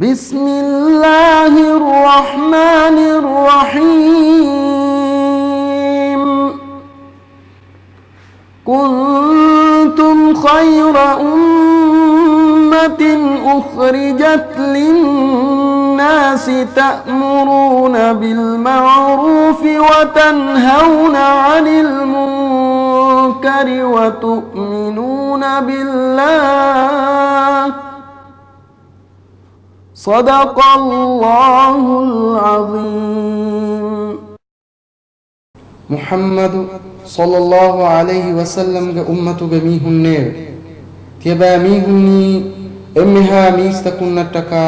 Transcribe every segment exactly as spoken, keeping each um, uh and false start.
بسم الله الرحمن الرحيم. كنتم خير أمة أخرجت للناس تأمرون بالمعروف وتنهون عن المنكر وتؤمنون بالله. صدق الله العظيم. މުޙައްމަދު ޞައްލައްލާހު ޢަލައިހި ވަސައްލަމްގެ އުއްމަތުގެ މީހުންނޭވެ! ތިޔަބައިމީހުންނީ އެންމެހާ މީސްތަކުންނަށްޓަކާ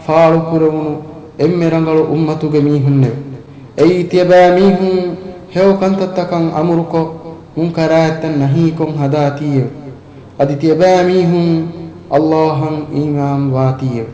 ފާޅުކުރެވުނު އެންމެ ރަނގަޅު އުއްމަތުގެ މީހުންނެވެ. އެއީ ތިޔަބައިމީހުން ހެޔޮ ކަންތައްތަކަށް އަމުރުކޮށް، މުންކަރާތްތައް ނަހީކޮށް ހަދާތީއެވެ. އަދި ތިޔަބައިމީހުން ﷲ އަށް އީމާން ވާތީއެވެ.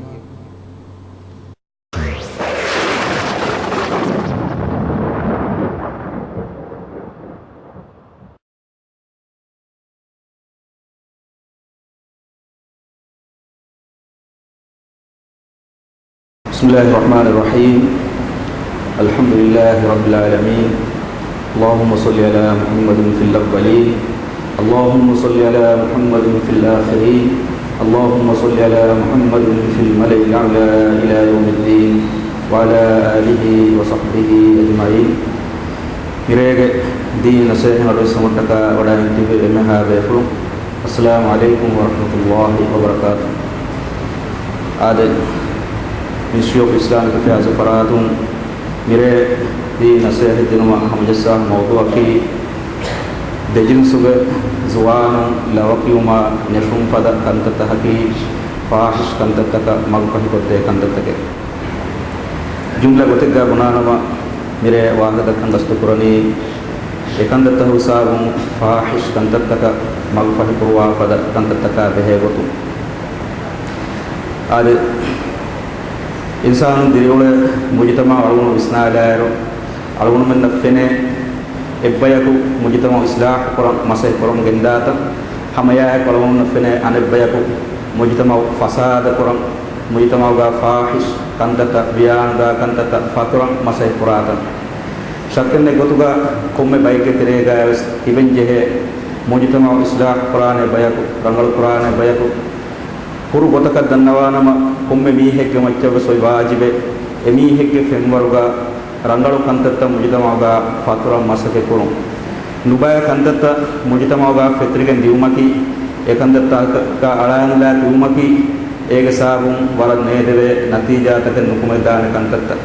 بسم الله الرحمن الرحيم. الحمد لله رب العالمين. اللهم صل على محمد في الأولين. اللهم صل على محمد في الآخرين. اللهم صل على محمد في الملأ الأعلى إلى يوم الدين. وعلى آله وصحبه أجمعين. މިރޭގެ ދީނީ ނަސޭހަތް އަޑުއިސްލަމަށްޓަކާ ވަޑައިގެން ތިބި އެންމެހާ ބޭފުޅުން، އައްސަލާމު ޢަލައިކުމް ވަރަޙްމަތުﷲި ވަބަރަކާތުހު. އާދެ، މިނިސްޓްރީ އޮފް އިސްލާމިކް އެފެއާޒް ފަރާތުން މިރޭ ދީނީ ނަސޭހަތް ދިނުމަށް ހަމަޖައްސާ މައުޟޫޢަކީ، ދެޖިންސުގެ ޒުވާނުން ލަވަކިޔުމާ ނެށުން ފަދަ ކަންތައްތަކަކީ، ފާޙިޝް ކަންތައްތަކަށް މަގުފަހިކޮށްދޭ ކަންތައްތަކެއް. ޖުމްލަ ގޮތެއްގަ ބުނާނަމަ، މިރޭ ވާހަކަދައްކަން ގަސްތުކުރަނީ، އެކަންތައްތައް ހިސާބުން ފާޙިޝް ކަންތައްތަކަށް މަގުފަހިކުރުވާ ފަދަ ކަންތައްތަކާ ބެހޭ ގޮތުން. އާދެ، އިންސާނުން ދިރިއުޅޭ މުޖުތަމަޢު އަޅުގަނޑު ވިސްނާލާއިރު، އަޅުގަނޑުމެންނަށް ފެނޭ، އެއްބަޔަކު މުޖުތަމަޢު އިޞްލާޙު ކުރަން މަސައްކަތް ކުރަމުން ގެންދާތަން، ހަމައެއާއެކު އަޅުގަނޑުމެންނަށް ފެނޭ އަނެއްބަޔަކު މުޖުތަމަޢު ފަސާދަ ކުރަން، މުޖުތަމަޢުގަ ފާޙިޝް ކަންތައްތައް، ވިޔާނުދާ ކަންތައްތައް ފަތުރަން މަސައްކަތް ކުރާތަން. ޝައްކެއްނެތް ގޮތުގަ ކޮންމެ ބައެއްގެ ތެރޭގައިވެސް ތިބެންޖެހޭ، މުޖުތަމަޢު އިޞްލާޙު ކުރާނެ ބަޔަކު، ރަނގަޅު ކުރާނެ ބަޔަކު، ހުރު ގޮތަކަށް ދަންނަވާނަމަ، ކޮންމެ މީހެއްގެ މައްޗަށްވެސް އޮތް ވާޖިބެއް، އެމީހެއްގެ ފެންވަރުގަ ރަނގަޅު ކަންތައްތައް މުޖުތަމަޢުގަ ފަތުރަން މަސައްކަތް ކުރުން. ނުބައި ކަންތައްތައް މުޖުތަމަޢުގަ ފެތުރިގެން ދިއުމަކީ، އެކަންތައްތަކަށް އަޅާންލާ ދިއުމަކީ، އޭގެ ސަބަބުން ވަރަށް ނޭދެވޭ ނަތީޖާތަކެއް ނުކުމެދާނެ ކަންތައްތައް.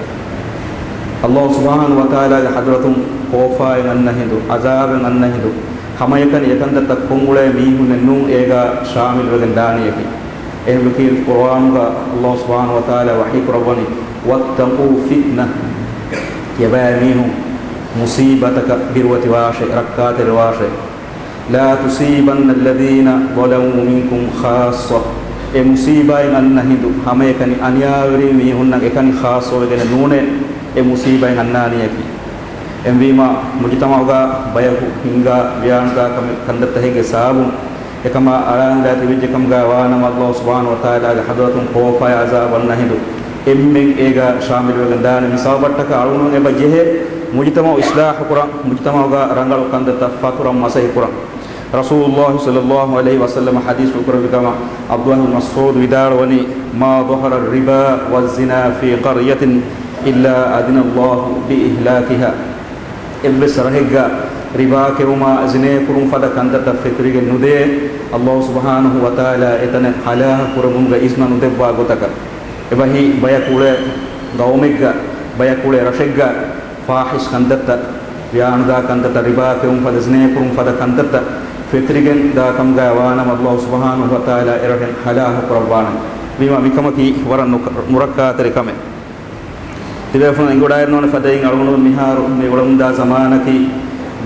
ﷲ ސުބްޙާނަހޫ ވަތަޢާލާގެ ޙަޟްރަތުން ކޯފާއިން އަންނަ ހިނދު، ޢަޛާބެއް އަންނަ ހިނދު، ހަމައެކަނި އެކަންތައްތައް ކޮށްއުޅޭ މީހުންނެއް ނޫން އޭގަ ޝާމިލުވެގެން ދާނީއަކީ. އެހެންވެ، ޤުރުއާނުގަ ﷲ ސުބްޙާނަހޫ ވަތަޢާލާ ވަޙީ ކުރައްވަނީ، "وَاتَّقُوا فِتْنَةً." ތިޔަބައިމީހުން މުޞީބަތަކަށް ބިރުވެތިވާށޭ، ރައްކާތެރިވާށޭ. "لَا تُصِيبَنَّ الَّذِينَ ظَلَمُوا مِنكُمْ خَاصَّةً." އެ މުޞީބާއިން އަންނަ ހިނދު، ހަމައެކަނި އަނިޔާވެރި މީހުންނަށް އެކަނި ޚާއްޞަވެގެނެއް ނޫނޭ އެ މުޞީބާއިން އަންނާނީއަކީ. އެހެންވީމާ، މުޖުތަމަޢުގަ ބަޔަކު ހިންގާ ވިޔާނުދާ ކަމެއް، ކަންތައްތަކެއްގެ ސަބަބުން އެކަމާ އަޅާންލާ ތިބިއްޖެ ކަމުގަ ވާނަމަ، ﷲ ސުބްޙާނަހޫ ވަތަޢާލާގެ ޙަޟްރަތުން ކޯފާއި ޢަޛާބު އަންނަ ހިނދު އެންމެން އޭގަ ޝާމިލުވެގެން ދާނެ. މި ސަބަބަށްޓަކާ އަޅުގަނޑުމެން އެބަ ޖެހޭ މުޖުތަމަޢު އިޞްލާޙު ކުރަން، މުޖުތަމަޢުގަ ރަނގަޅު ކަންތައްތައް ފަތުރަން މަސައްކަތް ކުރަން. ރަސޫލުﷲ ޞައްލައްލާހު ޢަލައިހި ވަސައްލަމަ ޙަދީޘްފުޅު ކުރެއްވި ކަމަށް ޢަބްދުﷲ ބިން މަސްޢޫދު ވިދާޅުވަނީ، "ما ظهر الربا والزنا في قرية إلا أذن الله بإهلاكها." އެއްވެސް ރަށެއްގަ ރިބާ ކެއުމާ ޒިނޭ ކުރުން ފަދަ ކަންތައްތައް ފެތުރިގެން ނުދޭ، ﷲ ސުބްޙާނަހޫ ވަތަޢާލާ އެތަނެއް ހަލާކު ކުރެވުމުގެ އިޒްނަ ނުދެއްވާ ގޮތަކަށް. އެބަހީ، ބަޔަކު އުޅޭ ގައުމެއްގަ، ބަޔަކު އުޅޭ ރަށެއްގަ ފާޙިޝް ކަންތައްތައް، ވިޔާނުދާ ކަންތައްތައް، ރިބާ ކެއުން ފަދަ ޒިނޭ ކުރުން ފަދަ ކަންތައްތައް ފެތުރިގެން ދާ ކަމުގަ ވާނަމަ، ﷲ ސުބްޙާނަހޫ ވަތަޢާލާ އެ ރަށެއް ހަލާކު ކުރައްވާނެ. ވީމާ، މިކަމަކީ ވަރަށް ނުކަ-، ނުރައްކާތެރި ކަމެއް. ތިބޭފުޅުން އެނގިވަޑައިގަންނަވާނެ ފަދައިން، އަޅުގަނޑު މިހާރު މި އުޅެމުންދާ ޒަމާނަކީ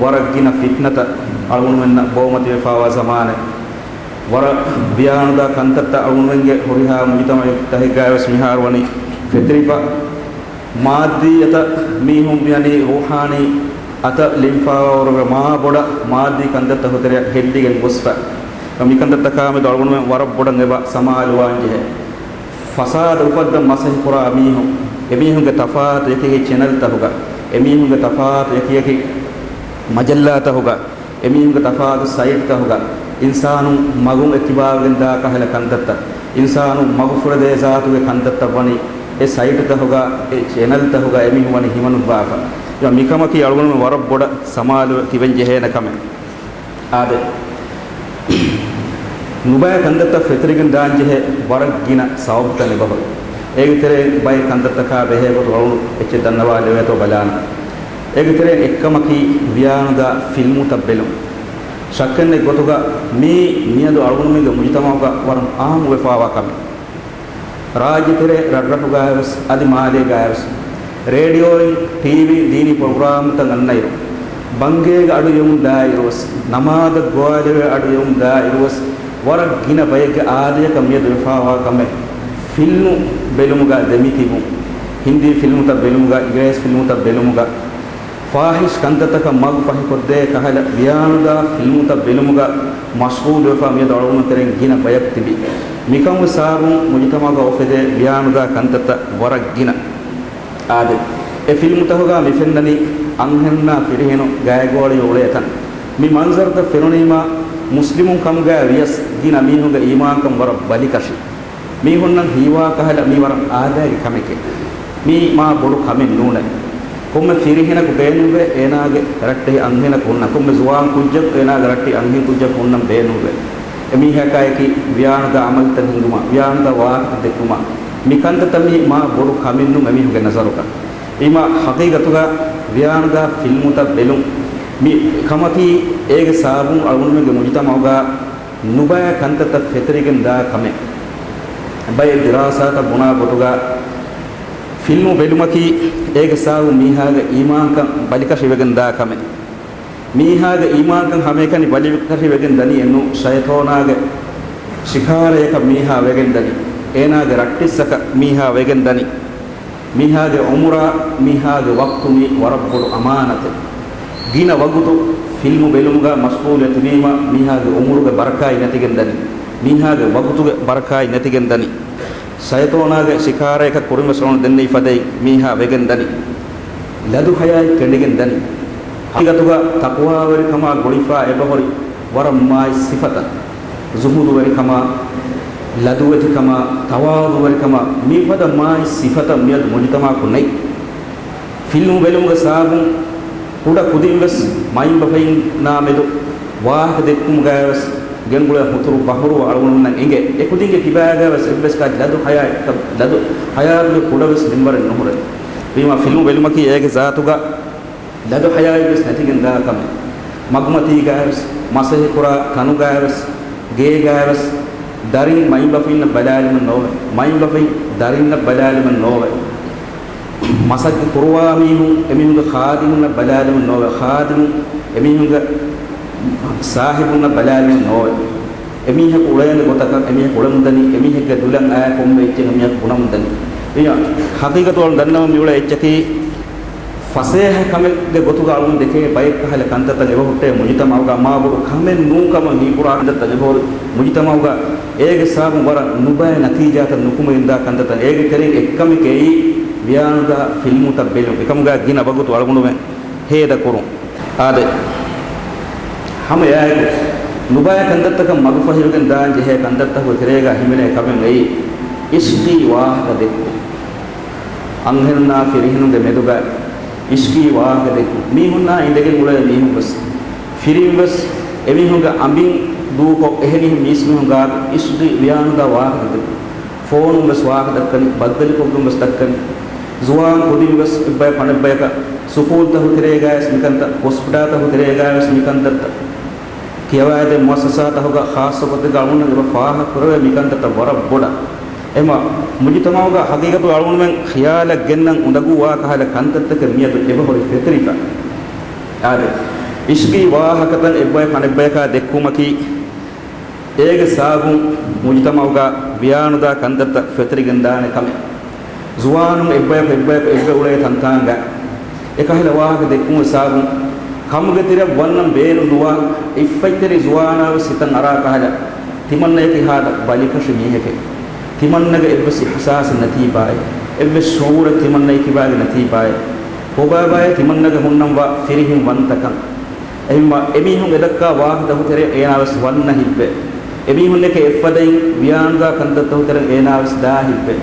ވަރަށް ގިނަ ފިތްނަތައް އަޅުގަނޑުމެންނަށް ބޮއްވަމަތިވެފައިވާ ޒަމާނެއް. ވަރަށް ވިޔާނުދާ ކަންތައްތައް އަޅުގަނޑުމެންގެ ހުރިހާ މުޖުތަމަޢުތަކެއްގައިވެސް މިހާރު ވަނީ ފެތުރިފަ. މާއްދީ އަތަށް މީހުން މިއަނީ ރޫޙާނީ އަތަށް ލިބިފައިވާވަރުގެ މާ ބޮޑަށް މާއްދީ ކަންތައްތައް ހުތެރެއަށް ހެއްލިގެން ގޮސްފަ. މިކަންތައްތަކާމެދު އަޅުގަނޑުމެން ވަރަށް ބޮޑަށް އެބަ ސަމާލުވާން ޖެހޭ. ފަސާދަ އުފައްދަން މަސައްކަތް ކުރާ މީހުން، އެމީހުންގެ ތަފާތު އެކި އެކި ޗެނަލްތަކުގަ، އެމީހުންގެ ތަފާތު އެކި އެކި މަޖައްލާތަކުގަ، އެމީހުންގެ ތަފާތު ސައިޓްތަކުގަ އިންސާނުން މަގުން އެއްކިބާވެގެން ދާ ކަހަލަ ކަންތައްތައް، އިންސާނުން މަގުފުޅެދޭ ޒާތުގެ ކަންތައްތައް ވަނީ އެ ސައިޓްތަކުގަ، އެ ޗެނަލްތަކުގަ އެމީހުން ވަނީ ހިމަނުއްވާފަ. މިކަމަކީ އަޅުގަނޑުމެން ވަރަށް ބޮޑަށް ސަމާލުވެ ތިބެން ޖެހޭނެ ކަމެއް. އާދެ، ނުބައި ކަންތައްތައް ފެތުރިގެން ދާން ޖެހޭ ވަރަށް ގިނަ ސަބަބުތައް އެބަހުރި. އޭގެ ތެރެއިން ބައެއް ކަންތައްތަކާ ބެހޭ ގޮތު އަޅުގަނޑު އެއްޗެއް ދަންނަވާލެވޭތޯ ބަލާނަން. އޭގެ ތެރެއިން އެއްކަމަކީ ވިޔާނުދާ ފިލްމުތައް ބެލުން. ޝައްކެއް ނެތް ގޮތުގަ މީ މިއަދު އަޅުގަނޑުމެންގެ މުޖުތަމަޢުގަ ވަރަށް އާއްމުވެފާވާ ކަމެއް. ރާއްޖެތެރޭ ރަށްރަށުގައިވެސް އަދި މާލޭގައިވެސް ރޭޑިއޯއިން، ޓީވީ، ދީނީ ޕްރޮގްރާމްތައް އަންނައިރު، ބަންގޭގަ އަޑު އިވުން ދާއިރުވެސް، ނަމާދަށް ގޮވާލެވޭ އަޑު އިވުން ދާއިރުވެސް، ވަރަށް ގިނަ ބައެއްގެ އާދަޔަކަށް މިއަދު ވެފާވާ ކަމެއް ފިލްމު ބެލުމުގަ ދެމިތިބުން. ހިންދީ ފިލްމުތައް ބެލުމުގަ، އިނގިރޭސި ފިލްމުތައް ބެލުމުގަ، ފާހިޝް ކަންތައްތަކަށް މަގު ފަހިކޮށްދޭ ކަހަލަ ވިޔާނުދާ ފިލްމުތައް ބެލުމުގަ މަޝްޣޫލުވެފަ މިއަދު އަޅުގަނޑު ތެރެއިން ގިނަ ބަޔަކު ތިބި. މިކަމުގެ ސަބަބުން މުޖުތަމަޢުގަ އުފެދޭ ވިޔާނުދާ ކަންތައްތައް ވަރަށް ގިނަ. އާދެ، އެ ފިލްމުތަކުގަ މި ފެންނަނީ އަންހެނުންނާ ފިރިހެނުން ގާތްގޯޅި އުޅޭ ތަން. މި މަންޒަރުތައް ފެނުނީމާ މުސްލިމުން ކަމުގައި ވިޔަސް ގިނަ މީހުންގެ އީމާންކަން ވަރަށް ބަލިކަށި. މީހުންނަށް ހީވާ ކަހަލަ މީ ވަރަށް އާދައިގެ ކަމެކޭ. މީ މާ ބޮޑު ކަމެއް ނޫނޭ. ކޮންމެ ފިރިހެނަކު ބޭނުންވޭ އޭނާގެ ރައްޓެހި އަންހެނަކު ހުންނަން. ކޮންމެ ޒުވާން ކުއްޖަކު އޭނާގެ ރައްޓެހި އަންހެން ކުއްޖަކު ހުންނަން ބޭނުންވޭ. އެމީހަކާއެކީ ވިޔާނުދާ އަމަލުތައް ހިންގުމަށް، ވިޔާނުދާ ވާހަކަ ދެއްކުމަށް. މި ކަންތައްތައް މީ މާ ބޮޑު ކަމެއް ނޫން އެމީހުންގެ ނަޒަރުގަ. އީމާ ހަޤީޤަތުގަ ވިޔާނުދާ ފިލްމުތައް ބެލުން މި ކަމަކީ އޭގެ ސަބަބުން އަޅުގަނޑުމެންގެ މުޖުތަމަޢުގަ ނުބައި ކަންތައްތައް ފެތުރިގެން ދާ ކަމެއް. ބައެއް ދިރާސާތައް ބުނާ ގޮތުގަ، ފިލްމު ބެލުމަކީ އޭގެ ސަބަބުން މީހާގެ އީމާންކަން ބަލިކަށިވެގެން ދާ ކަމެއް. މީހާގެ އީމާންކަން ހަމައެކަނި ބަލިކަށިވެގެން ދަނީ އެންނު، ޝައިޠޯނާގެ ޝިކާރަޔަކަށް މީހާ ވެގެން ދަނީ، އޭނާގެ ރައްޓިއްސަކަށް މީހާ ވެގެން ދަނީ. މީހާގެ އުމުރާ، މީހާގެ ވަޤްތު މީ ވަރަށް ބޮޑު އަމާނަތެއް. ގިނަ ވަގުތު ފިލްމު ބެލުމުގަ މަޝްޣޫލުވެ ތިބީމަ، މީހާގެ އުމުރުގެ ބަރަކާތް ނެތިގެން ދަނީ. މީހާގެ ވަގުތުގެ ބަރަކާތް ނެތިގެން ދަނީ. ޝައިޠޯނާގެ ޝިކާރަޔަކަށް ކުރިންވެސް އަޅުގަނޑު ދެންނެވި ފަދައިން މީހާ ވެގެން ދަނީ. ލަދު ޙަޔާތް ކެނޑިގެން ދަނީ. ހަޤީޤަތުގަ ތަޤްވާވެރިކަމާ ގުޅިފާ އެބަހުރި ވަރަށް މާތް ސިފަތައް. ޒުހުދުވެރިކަމާ، ލަދުވެތިކަމާ، ތަވާޟުވެރިކަމާ، މިފަދަ މާތް ސިފަތައް މިއަދު މުޖުތަމަޢަކު ނެތް. ފިލްމު ބެލުމުގެ ސަބަބުން ކުޑަ ކުދިން ވެސް މައިންބަފައިންނާ މެދު ވާހަކަ ދެއްކުމުގައި ވެސް ގެންގުޅޭ ހުތުރު ބަހުރުވަ އަޅުގަނޑުމެންނަށް އެނގޭ. އެ ކުދިންގެ ކިބާގައި ވެސް އެއްވެސް ކާ ލަދު ޙަޔާތް، ލަދު ޙަޔާތުގެ ކުޑަ ވެސް މިންވަރެއް ނުހުރޭ. ވީމާ ފިލްމު ބެލުމަކީ އޭގެ ޒާތުގަ ލަދު ޙަޔާތް ވެސް ނެތިގެން ދާ ކަމެއް. މަގުމަތީގައި ވެސް، މަސައްކަތްކުރާ ތަނުގައި ވެސް، ގޭގައި ވެސް، ދަރިން މައިންބަފައިންނަށް ބަލާލުމެއް ނޯވޭ. މައިންބަފައިން ދަރިންނަށް ބަލާލުމެއް ނޯވޭ. މަސައްކަތް ކުރުވާ މީހުން އެމީހުންގެ ޚާދިމުންނަށް ބަލާލުމެއް ނޯވޭ. ޚާދިމުން އެމީހުންގެ ސާހިބުންނަށް ބަލާލުމެއް ނޯވޭ. އެމީހަކު އުޅޭނެ ގޮތަކަށް އެމީހަކު އުޅެމުންދަނީ، އެމީހެއްގެ ދުލަށް އައި ކޮންމެ އެއްޗެއް އެމީހަކު ބުނަމުންދަނީ. އެއީ ހަޤީޤަތު އަޅުގަނޑު ދަންނަވަން މިއުޅޭ އެއްޗަކީ، ފަސޭހަ ކަމެއްގެ ގޮތުގަ އަޅުގަނޑު ދެކޭ ބައެއްކަހަލަ ކަންތައްތައް އެބަހުއްޓޭ މުޖުތަމަޢުގަ މާބޮޑު ކަމެއް ނޫން ކަމަށް ހީކުރާ ކަންތައްތައް އެބަހުރި މުޖުތަމަޢުގަ. އޭގެ ސަބަބުން ވަރަށް ނުބައި ނަތީޖާތައް ނުކުމެގެންދާ ކަންތައްތައް. އޭގެ ތެރެއިން އެއްކަމެކޭ ވިޔާނުދާ ފިލްމުތައް ބެލުން. އެކަމުގަ ގިނަ ވަގުތު އަޅުގަނޑުމެން ހޭދަ ކުރުން. އާދެ، ހަމައެއާއެކު ނުބައި ކަންތައްތަކަށް މަގުފަހިވެގެން ދާން ޖެހޭ ކަންތައްތަކުގެ ތެރޭގަ ހިމެނޭ ކަމެއް އެއީ، އިޝްގީ ވާހަކަ ދެއްކުން. އަންހެނުންނާ ފިރިހެނުންގެ މެދުގަ އިޝްގީ ވާހަކަ ދެއްކުން. މީހުންނާ އިނދެގެން އުޅޭ މީހުން ވެސް، ފިރިން ވެސް އެމީހުންގެ އަނބިން ދޫކޮށް، އެހެނިހެން މީސްމީހުން ގާތު އިޝްގީ ވިޔާނުދާ ވާހަކަ ދެއްކުން. ފޯނުން ވެސް ވާހަކަ ދައްކަނީ، ބައްދަލުކޮށްގެން ވެސް ދައްކަނީ. ޒުވާން ކުދިން ވެސް އެއްބަޔަކު އަނެއްބަޔަކަށް ސުކޫލްތަކުގެ ތެރޭގައި ވެސް މިކަންތައް، ހޮސްޕިޓާލްތަކުގެ ތެރޭގައި ވެސް މިކަންތައްތައް، ކިޔަވާދޭ މުއައްސަސާތަކުގަ ޚާއްޞަ ގޮތެއްގަ އަޅުގަނޑުމެން އެބަ ފާހަގަ ކުރެވޭ މިކަންތައްތައް ވަރަށް ބޮޑަށް. އެމަ މުޖުތަމަޢުގަ ހަޤީޤަތު އަޅުގަނޑުމެން ޚިޔާލަށް ގެންނަން އުނދަގޫވާ ކަހަލަ ކަންތައްތަކެއް މިއަދު އެބަހުރި ފެތުރިފަ. އާދެ، އިޝްގީ ވާހަކަތައް އެއްބަޔަކު އަނެއްބަޔަކާ ދެއްކުމަކީ، އޭގެ ސަބަބުން މުޖުތަމަޢުގަ ވިޔާނުދާ ކަންތައްތައް ފެތުރިގެންދާނެ ކަމެއް. ޒުވާނުން އެއްބަޔަކު އެއްބަޔަކު އެއްވެ އުޅޭ ތަންތާނގަ އެކަހަލަ ވާހަކަ ދެއްކުމުގެ ސަބަބުން ކަމުގެ ތެރެއަށް ވަންނަން ބޭނުން ނުވާ، އިއްފަތްތެރި ޒުވާނާ ވެސް ހިތަށް އަރާ ކަހަލަ، ތިމަންނަޔަކީ ހާދަ ބަލިކަށި މީހެކޭ. ތިމަންނަގެ އެއްވެސް އިޙްސާސެއް ނެތީބާއޭ، އެއްވެސް ޝުޢޫރެއް ތިމަންނައީ ކިބާގެ ނެތީބާއޭ، ކޮބާބާއޭ ތިމަންނަގެ ހުންނަންވާ ފިރިހެން ވަންތަކަން. އެހެންވާ އެމީހުން އެދައްކާ ވާހަކަތަކުގެ ތެރެއަށް އޭނާވެސް ވަންނަ ހިތްވޭ. އެމީހުންނެކޭ އެއްފަދައިން ވިޔާނުދާ ކަންތައްތަކުގެ ތެރެއަށް އޭނާވެސް ދާ ހިތްވޭ.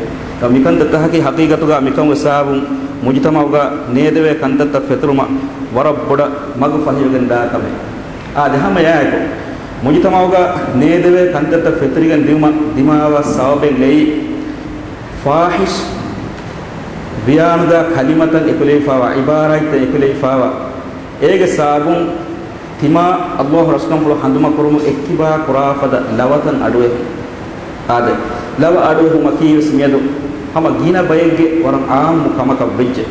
މިކަންތައްތަކަކީ ޙަޤީޤަތުގަ މިކަމުގެ ސަބަބުން މުޖުތަމަޢުގަ ނޭދެވޭ ކަންތައްތައް ފެތުރުމަށް ވަރަށް ބޮޑަށް މަގު ފަހިވެގެން ދާ ކަމެއް. އާދެ، ހަމަ އެއާއެކު، މުޖުތަމަޢުގަ ނޭދެވޭ ކަންތައްތައް ފެތުރިގެން ދިއުމަށް ދިމާވާ ސަބަބެއް އެއީ، ފާޙިޝް ވިޔާނުދާ ކަލިމަތައް އެކުލެވިފާވާ، ޢިބާރާތްތައް އެކުލެވިފާވާ، އޭގެ ސަބަބުން ތިމާ އައްލާހު ރަސްކަންފުޅު ހަނދުމަކުރުމުން އެއްކިބާ ކުރާ ފަދަ ލަވަތައް އަޑުއެހުން. އާދެ، ލަވަ އަޑުއެހުމަކީވެސް މިއަދު ހަމަ ގިނަ ބައެއްގެ ވަރަށް ޢާއްމު ކަމަކަށް ވެއްޖެ.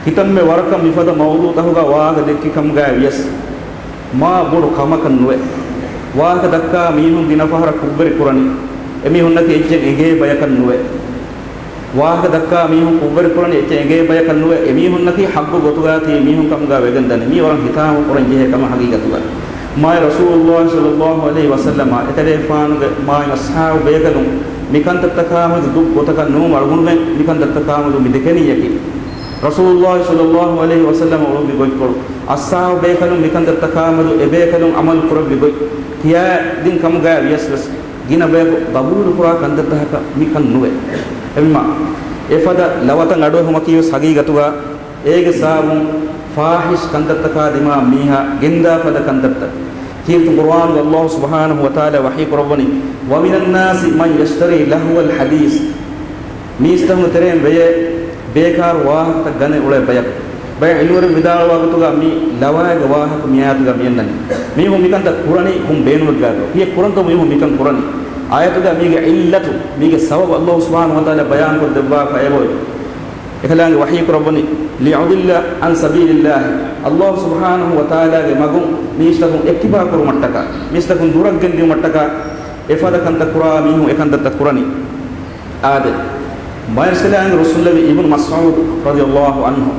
ކިތަންމެ ވަރަކަށް މިފަދަ މައުޟޫޢުތަކުގަ ވާހަކަ ދެއްކި ކަމުގައި ވިޔަސް، މާ ބޮޑު ކަމަކަށް ނުވޭ. ވާހަކަ ދައްކާ މީހުން ގިނަ ފަހަރަށް ކުށްވެރި ކުރަނީ، އެމީހުންނަކީ އެއްޗެއް އެނގޭ ބަޔަކަށް ނުވޭ. ވާހަކަ ދައްކާ މީހުން ކުށްވެރި ކުރަނީ އެއްޗެއް އެނގޭ ބަޔަކަށް ނުވޭ. އެމީހުންނަކީ ޙައްޤު ގޮތުގަ ތިބި މީހުން ކަމުގަ ވެގެން ދަނީ. މީ ވަރަށް ހިތާމަ ކުރަން ޖެހޭ ކަމެއް ޙަޤީޤަތުގަ. މާތް ރަސޫލުﷲ ޞައްލަﷲ ޢަލައިހި ވަސައްލަމަ އެކަލޭގެފާނުގެ މާތް އަޞްޙާބު ބޭކަލުން މިކަންތައްތަކާމެދު ދުށް ގޮތަކަށް ނޫން އަޅުގަނޑުމެން މިކަންތައްތަކާމެދު މި ދެކެނީއަކީ. ރަސޫލުﷲ ޞައްލަﷲ ޢަލައިހި ވަސައްލަމަ އުޅުއްވި ގޮތްކޮޅު، އަޞްޙާބު ބޭކަލުން މިކަންތައްތަކާމެދު އެބޭކަލުން ޢަމަލު ކުރެއްވި ގޮތް ކިޔާދިން ކަމުގައި ވިޔަސް ވެސް، ގިނަ ބަޔަކު ޤަބޫލުކުރާ ކަންތައްތަކަކަށް މިކަން ނުވޭ. އެހެންވީމާ، އެފަދަ ލަވަތައް އަޑުއެހުމަކީވެސް ޙަޤީޤަތުގަ އޭގެ ސަބަބުން ފާޙިޝް ކަންތައްތަކާ ދިމާ މީހާ ގެންދާ ފަދަ ކަންތައްތައް. ކީރިތި ޤުރުއާނުގަ އައްލާހު ސުބްޙާނަހު ވަތަޢާލާ ވަޙީ ކުރައްވަނީ، "وَمِنَ النَّاسِ مَن يَشْتَرِي لَهْوَ الْحَدِيثِ." މީސްތަކުންގެ ތެރެއިން ވެޔޭ ބޭކާރު ވާހަކަތައް ގަނެ އުޅޭ ބަޔަކު. ބައެއް ޢިލްމުވެރިން ވިދާޅުވާ ގޮތުގަ މި ލަވައިގެ ވާހަކަ މި އާޔަތުގަ މިއަންނަނީ. މީހުން މިކަންތައް ކުރަނީ ކޮން ބޭނުމެއްގައިތޯ؟ ކިއެއް ކުރަންތޯ މީހުން މިކަން ކުރަނީ؟ އާޔަތުގަ މީގެ ޢިއްލަތު، މީގެ ސަބަބު އައްލާހު ސުބްޙާނަހު ވަތަޢާލާ ބަޔާންކޮށްދެއްވާފައެވެ. އެކަލާނގެ ވަޙީ ކުރައްވަނީ، "لِيُضِلَّ عَن سَبِيلِ اللَّهِ." އައްލާހު ސުބްޙާނަހު ވަތަޢާލާގެ މަގުން މީސްތަކުން އެއްކިބާ ކުރުމަށްޓަކާ، މީސްތަކުން ދުރަށްގެންދިއުމަށްޓަކާ އެފަދަ ކަންތައް ކުރާ މީހުން އެކަންތައްތައް ކުރަނީ. އާދެ، މާތް ރަސޫލާ ރުއްސުންލެވި އިބްނު މަސްޢޫދު ރަޟިޔައްލާހު ޢަންހު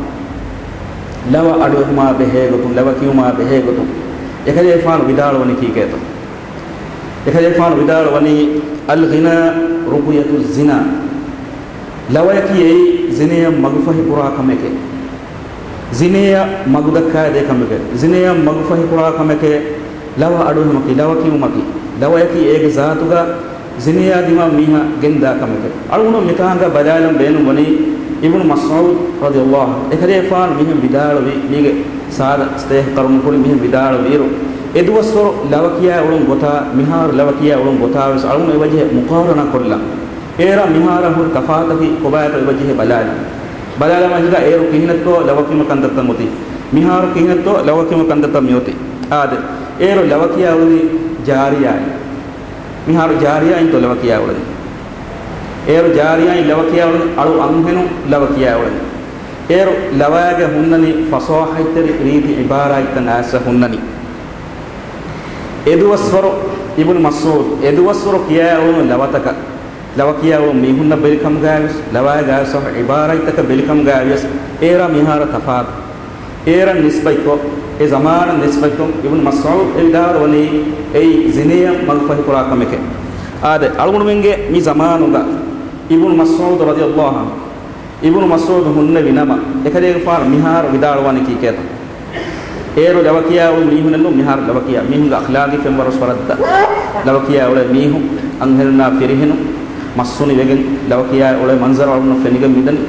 ލަވަ އަޑުއެހުމާ ބެހޭ ގޮތުން، ލަވަ ކިޔުމާ ބެހޭ ގޮތުން އެކަލޭފާނު ވިދާޅުވަނީ ކީކޭތޯ؟ އެކަލޭފާނު ވިދާޅުވަނީ، "الْغِنَاءُ رُقْيَةُ الزِّنَا." ލަވަޔަކީ އެއީ ޒިނޭއަށް މަގުފަހި ކުރާ ކަމެކޭ. ޒިނޭއަށް މަގުދައްކާދޭ ކަމެކޭ. ޒިނޭއަށް މަގުފަހި ކުރާ ކަމެކޭ ލަވަ އަޑުއެހުމަކީ، ލަވަ ކިޔުމަކީ. ލަވަޔަކީ އޭގެ ޒާތުގަ ޒިނޭއާ ދިމާ މީހާ ގެންދާ ކަމެކޭ. އަޅުގަނޑު މިތާނގަ ބަލާލަން ބޭނުންވަނީ އިބްނު މަސްޢޫދު ރަޟިޔައްލާހު ޢަންހު އެކަލޭފާނު މިހެން ވިދާޅުވި، މީގެ ސާދަ ސްތޭހަ ކަރުނުކުރި މިހެން ވިދާޅުވިއިރު، އެދުވަސްވަރު ލަވަ ކިޔާ އުޅުން ގޮތާ މިހާރު ލަވަ ކިޔާ އުޅުން ގޮތާ ވެސް އަޅުގަނޑު އެވަޖެހޭ މުޤާރަނާ ކޮށްލަން. އޭރާ މިހާރާ ހުރި ތަފާތަކީ ކޮބާތޯ އެވަޖެހޭ ބަލާލަން. ބަލާލަމާ ހިނގާ އޭރު ކިހިނެއްތޯ ލަވަ ކިޔުމަށް ކަންތައްތައް އޮތީ. މިހާރު ކިހިނެއްތޯ ލަވަ ކިޔުމަށް ކަންތައްތައް މިއޮތީ. އާދެ، އޭރު ލަވަ ކިޔާ އުޅެނީ ޖާރިޔާއިން. މިހާރު ޖާރިޔާއިންތޯ ލަވަ ކިޔާ އުޅެނީ. އޭރު ޖާރިޔާއިން ލަވަ ކިޔާ އުޅެނީ، އަޅު އަންހެނުން ލަވަ ކިޔާ އުޅެނީ. އޭރު ލަވައިގަ ހުންނަނީ ފަސާޙަތްތެރި ރީތި ޢިބާރާތްތައް އައިސް ހުންނަނީ. އެދުވަސްވަރު އިބްނު މަސްޢޫދު އެދުވަސްވަރު ކިޔާ އުޅުނު ލަވަތަކަށް، ލަވަ ކިޔާ އުޅުނު މީހުންނަށް ބެލިކަމުގައިވިޔަސް، ލަވައިގައި އައިސް ހުރި ޢިބާރާތްތަކަށް ބެލިކަމުގައިވިޔަސް، އޭރާ މިހާރަށް ތަފާތު. އޭރަށް ނިސްބަތްކޮށް، އެ ޒަމާނަށް ނިސްބަތްކޮށް، އިބްނު މަސްޢޫދު އެ ވިދާޅުވަނީ އެއީ ޒިނޭއަށް މަގުފަހިކުރާ ކަމެކޭ. އާދެ، އަޅުގަނޑުމެންގެ މި ޒަމާނުގަ އިބްނު މަސްޢޫދު ރަޟިޔައްލާހު ޢަންހު، އިބްނު މަސްޢޫދު ހުންނެވި ނަމަ، އެކަލޭގެފާނު މިހާރު ވިދާޅުވާނީ ކީކޭތަ؟ އޭރު ލަވަކިޔާ އުޅުނު މީހުންނެއްނު، މިހާރު ލަވަކިޔާ މީހުންގެ އަޚްލާގީ ފެންވަރު ވަރަށް ދަށް. ލަވަކިޔާ އުޅޭ މީހުން، އަންހެނުންނާ ފިރިހެނުން، މައްސުނި ވެގެން ލަވަކިޔާ އުޅޭ މަންޒަރު އަޅުގަނޑު ފެނިގެން މިދަނީ.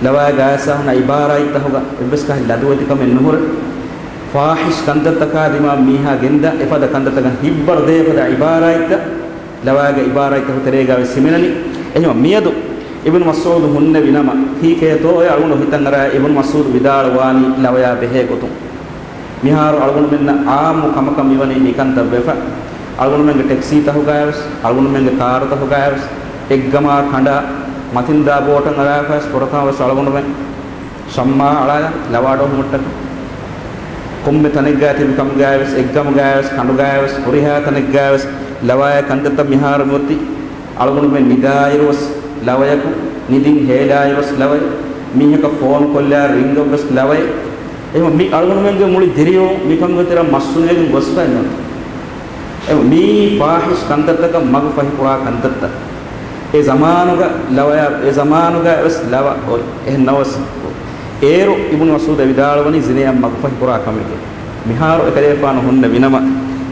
ލަވައިގައި އައިސް ހުންނަ ޢިބާރާތްތަކުގަ އެއްވެސް ކަހަލަ ލަދުވެތިކަމެއް ނުހުރޭ. ފާޙިޝް ކަންތައްތަކާ ދިމާ މީހާ ގެންދާ އެފަދަ ކަންތައްތަކަށް ހިތްވަރު ދޭ އެފަދަ ޢިބާރާތްތައް ލަވައިގެ ޢިބާރާތްތަކުގެ ތެރޭގަ ވެސް ހިމެނެނީ. އެހެންވީމަ މިއަދު އިބްނު މަސްޢޫދު ހުންނެވި ނަމަ، ކީކޭތޯއޭ އަޅުގަނޑު ހިތަށް އަރާ އިބްނު މަސްޢޫދު ވިދާޅުވާނީ ލަވަޔާ ބެހޭ ގޮތުން. މިހާރު އަޅުގަނޑުމެންނަށް ޢާއްމު ކަމަކަށް މިވަނީ މިކަންތައް ވެފަ. އަޅުގަނޑުމެންގެ ޓެކްސީތަކުގައިވެސް، އަޅުގަނޑުމެންގެ ކާރުތަކުގައިވެސް، އެއްގަމާ ކަނޑާ މަތިންދާ ބޯޓަށް އަރާފަވެސް ފުރަތަމަވެސް އަޅުގަނޑުމެން ޝަމްމާ އަޅާލަން ލަވަ އަޑުއެހުމަށްޓަކަ. ކޮންމެ ތަނެއްގައި ތިބި ކަމުގައިވެސް، އެއްގަމުގައިވެސް، ކަނޑުގައިވެސް، ހުރިހާ ތަނެއްގައިވެސް ލަވައި ކަންތައްތައް މިހާރު މިއޮތީ. އަޅުގަނޑުމެން ނިދާއިރުވެސް ލަވަޔަކު، ނިދިން ހޭލާއިރުވެސް ލަވަޔަކު، މީހަކަށް ފޯނު ކޮށްލާ ރިންގަށްވެސް ލަވަޔަކު. އެހެންވީމަ މި އަޅުގަނޑުމެންގެ މުޅި ދިރިއުޅުން މިކަމުގެ ތެރެއަށް މައްސުނިވެގެން ގޮސްފައެއްނު. އެ މީ ފާޙިޝް ކަންތައްތަކަށް މަގު ފަހިކުރާ ކަންތައްތައް. އެ ޒަމާނުގަ ލަވަޔާ، އެ ޒަމާނުގަ ވެސް ލަވަ އޮތް. އެހެން ނަވަސް އޭރު އިބްނު މަސްޢޫދު ވިދާޅުވަނީ ޒިނޭއަށް މަގުފަހި ކުރާ ކަމެކޭ. މިހާރު އެކަލޭފާނު ހުންނަ ވިނަމަ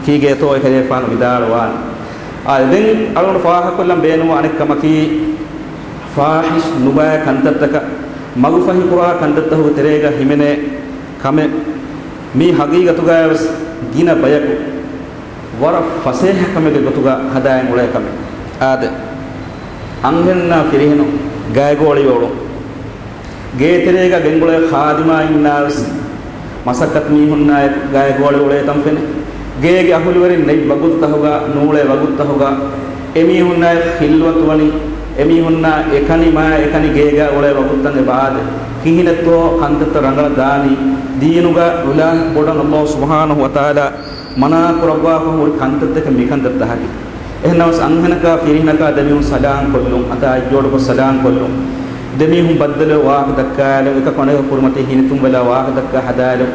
ކީގޭތޯ އެކަލޭފާނު ވިދާޅުވާނެ. އާ، ދެން އަޅުގަނޑު ފާހަކޮށްލަން ބޭނުންވާ އަނެއް ކަމަކީ، ފާޙިޝް ނުބައި ކަންތައްތަކަށް މަގުފަހި ކުރާ ކަންތައްތަކުގެ ތެރޭގަ ހިމެނޭ ކަމެއް. މީ ހަގީގަތުގައި ވެސް ގިނަ ބަޔަކު ވަރަށް ފަސޭހަ ކަމެއްގެ ގޮތުގަ ހަދާއިން އުޅޭ ކަމެއް. އާދެ، އަންހެންނާ ފިރިހެނުން ގައިގޯޅިވެ އުޅުން. ގޭތެރޭގަ ގެންގުޅޭ ޚާދިމާއިންނާ ވެސް މަސައްކަތު މީހުންނާއެކު ގައިގޯޅި އުޅޭތަން ފެނޭ. ގޭގެ އަހުލުވެރިން ނެތް ވަގުތުތަކުގަ، ނޫޅޭ ވަގުތުތަކުގަ އެމީހުންނާއެކު ޚިލްވަތުވަނީ، އެމީހުންނާ އެކަނި މާ އެކަނި ގޭގަ އުޅޭ ވަގުތުތައް އެބަ އާދޭ. ކިހިނެއްތޯ ކަންތައްތައް ރަނގަޅަށް ދާނީ؟ ދީނުގަ އިލާހު ބޮޑަށް އައްލާހު ސުބްޙާނަހު ވަތަޢާލާ މަނާ ކުރައްވާފަ ހުރި ކަންތައްތަކެއް މިކަންތައްތަކަކީ. އެހެންނަމަވެސް އަންހެނަކާ ފިރިހެނަކާ ދެމީހުން ސަލާން ކޮށްލުން، އަތާ އަތްޖޯޑުކޮށް ސަލާން ކޮށްލުން، ދެމީހުން ބައްދަލުވެ ވާހަކަ ދައްކާލުން، އެކަކު އަނެކަކު ކުރިމަތީ ހިނިތުންވެލާ ވާހަކަ ދައްކާ ހަދާލުން،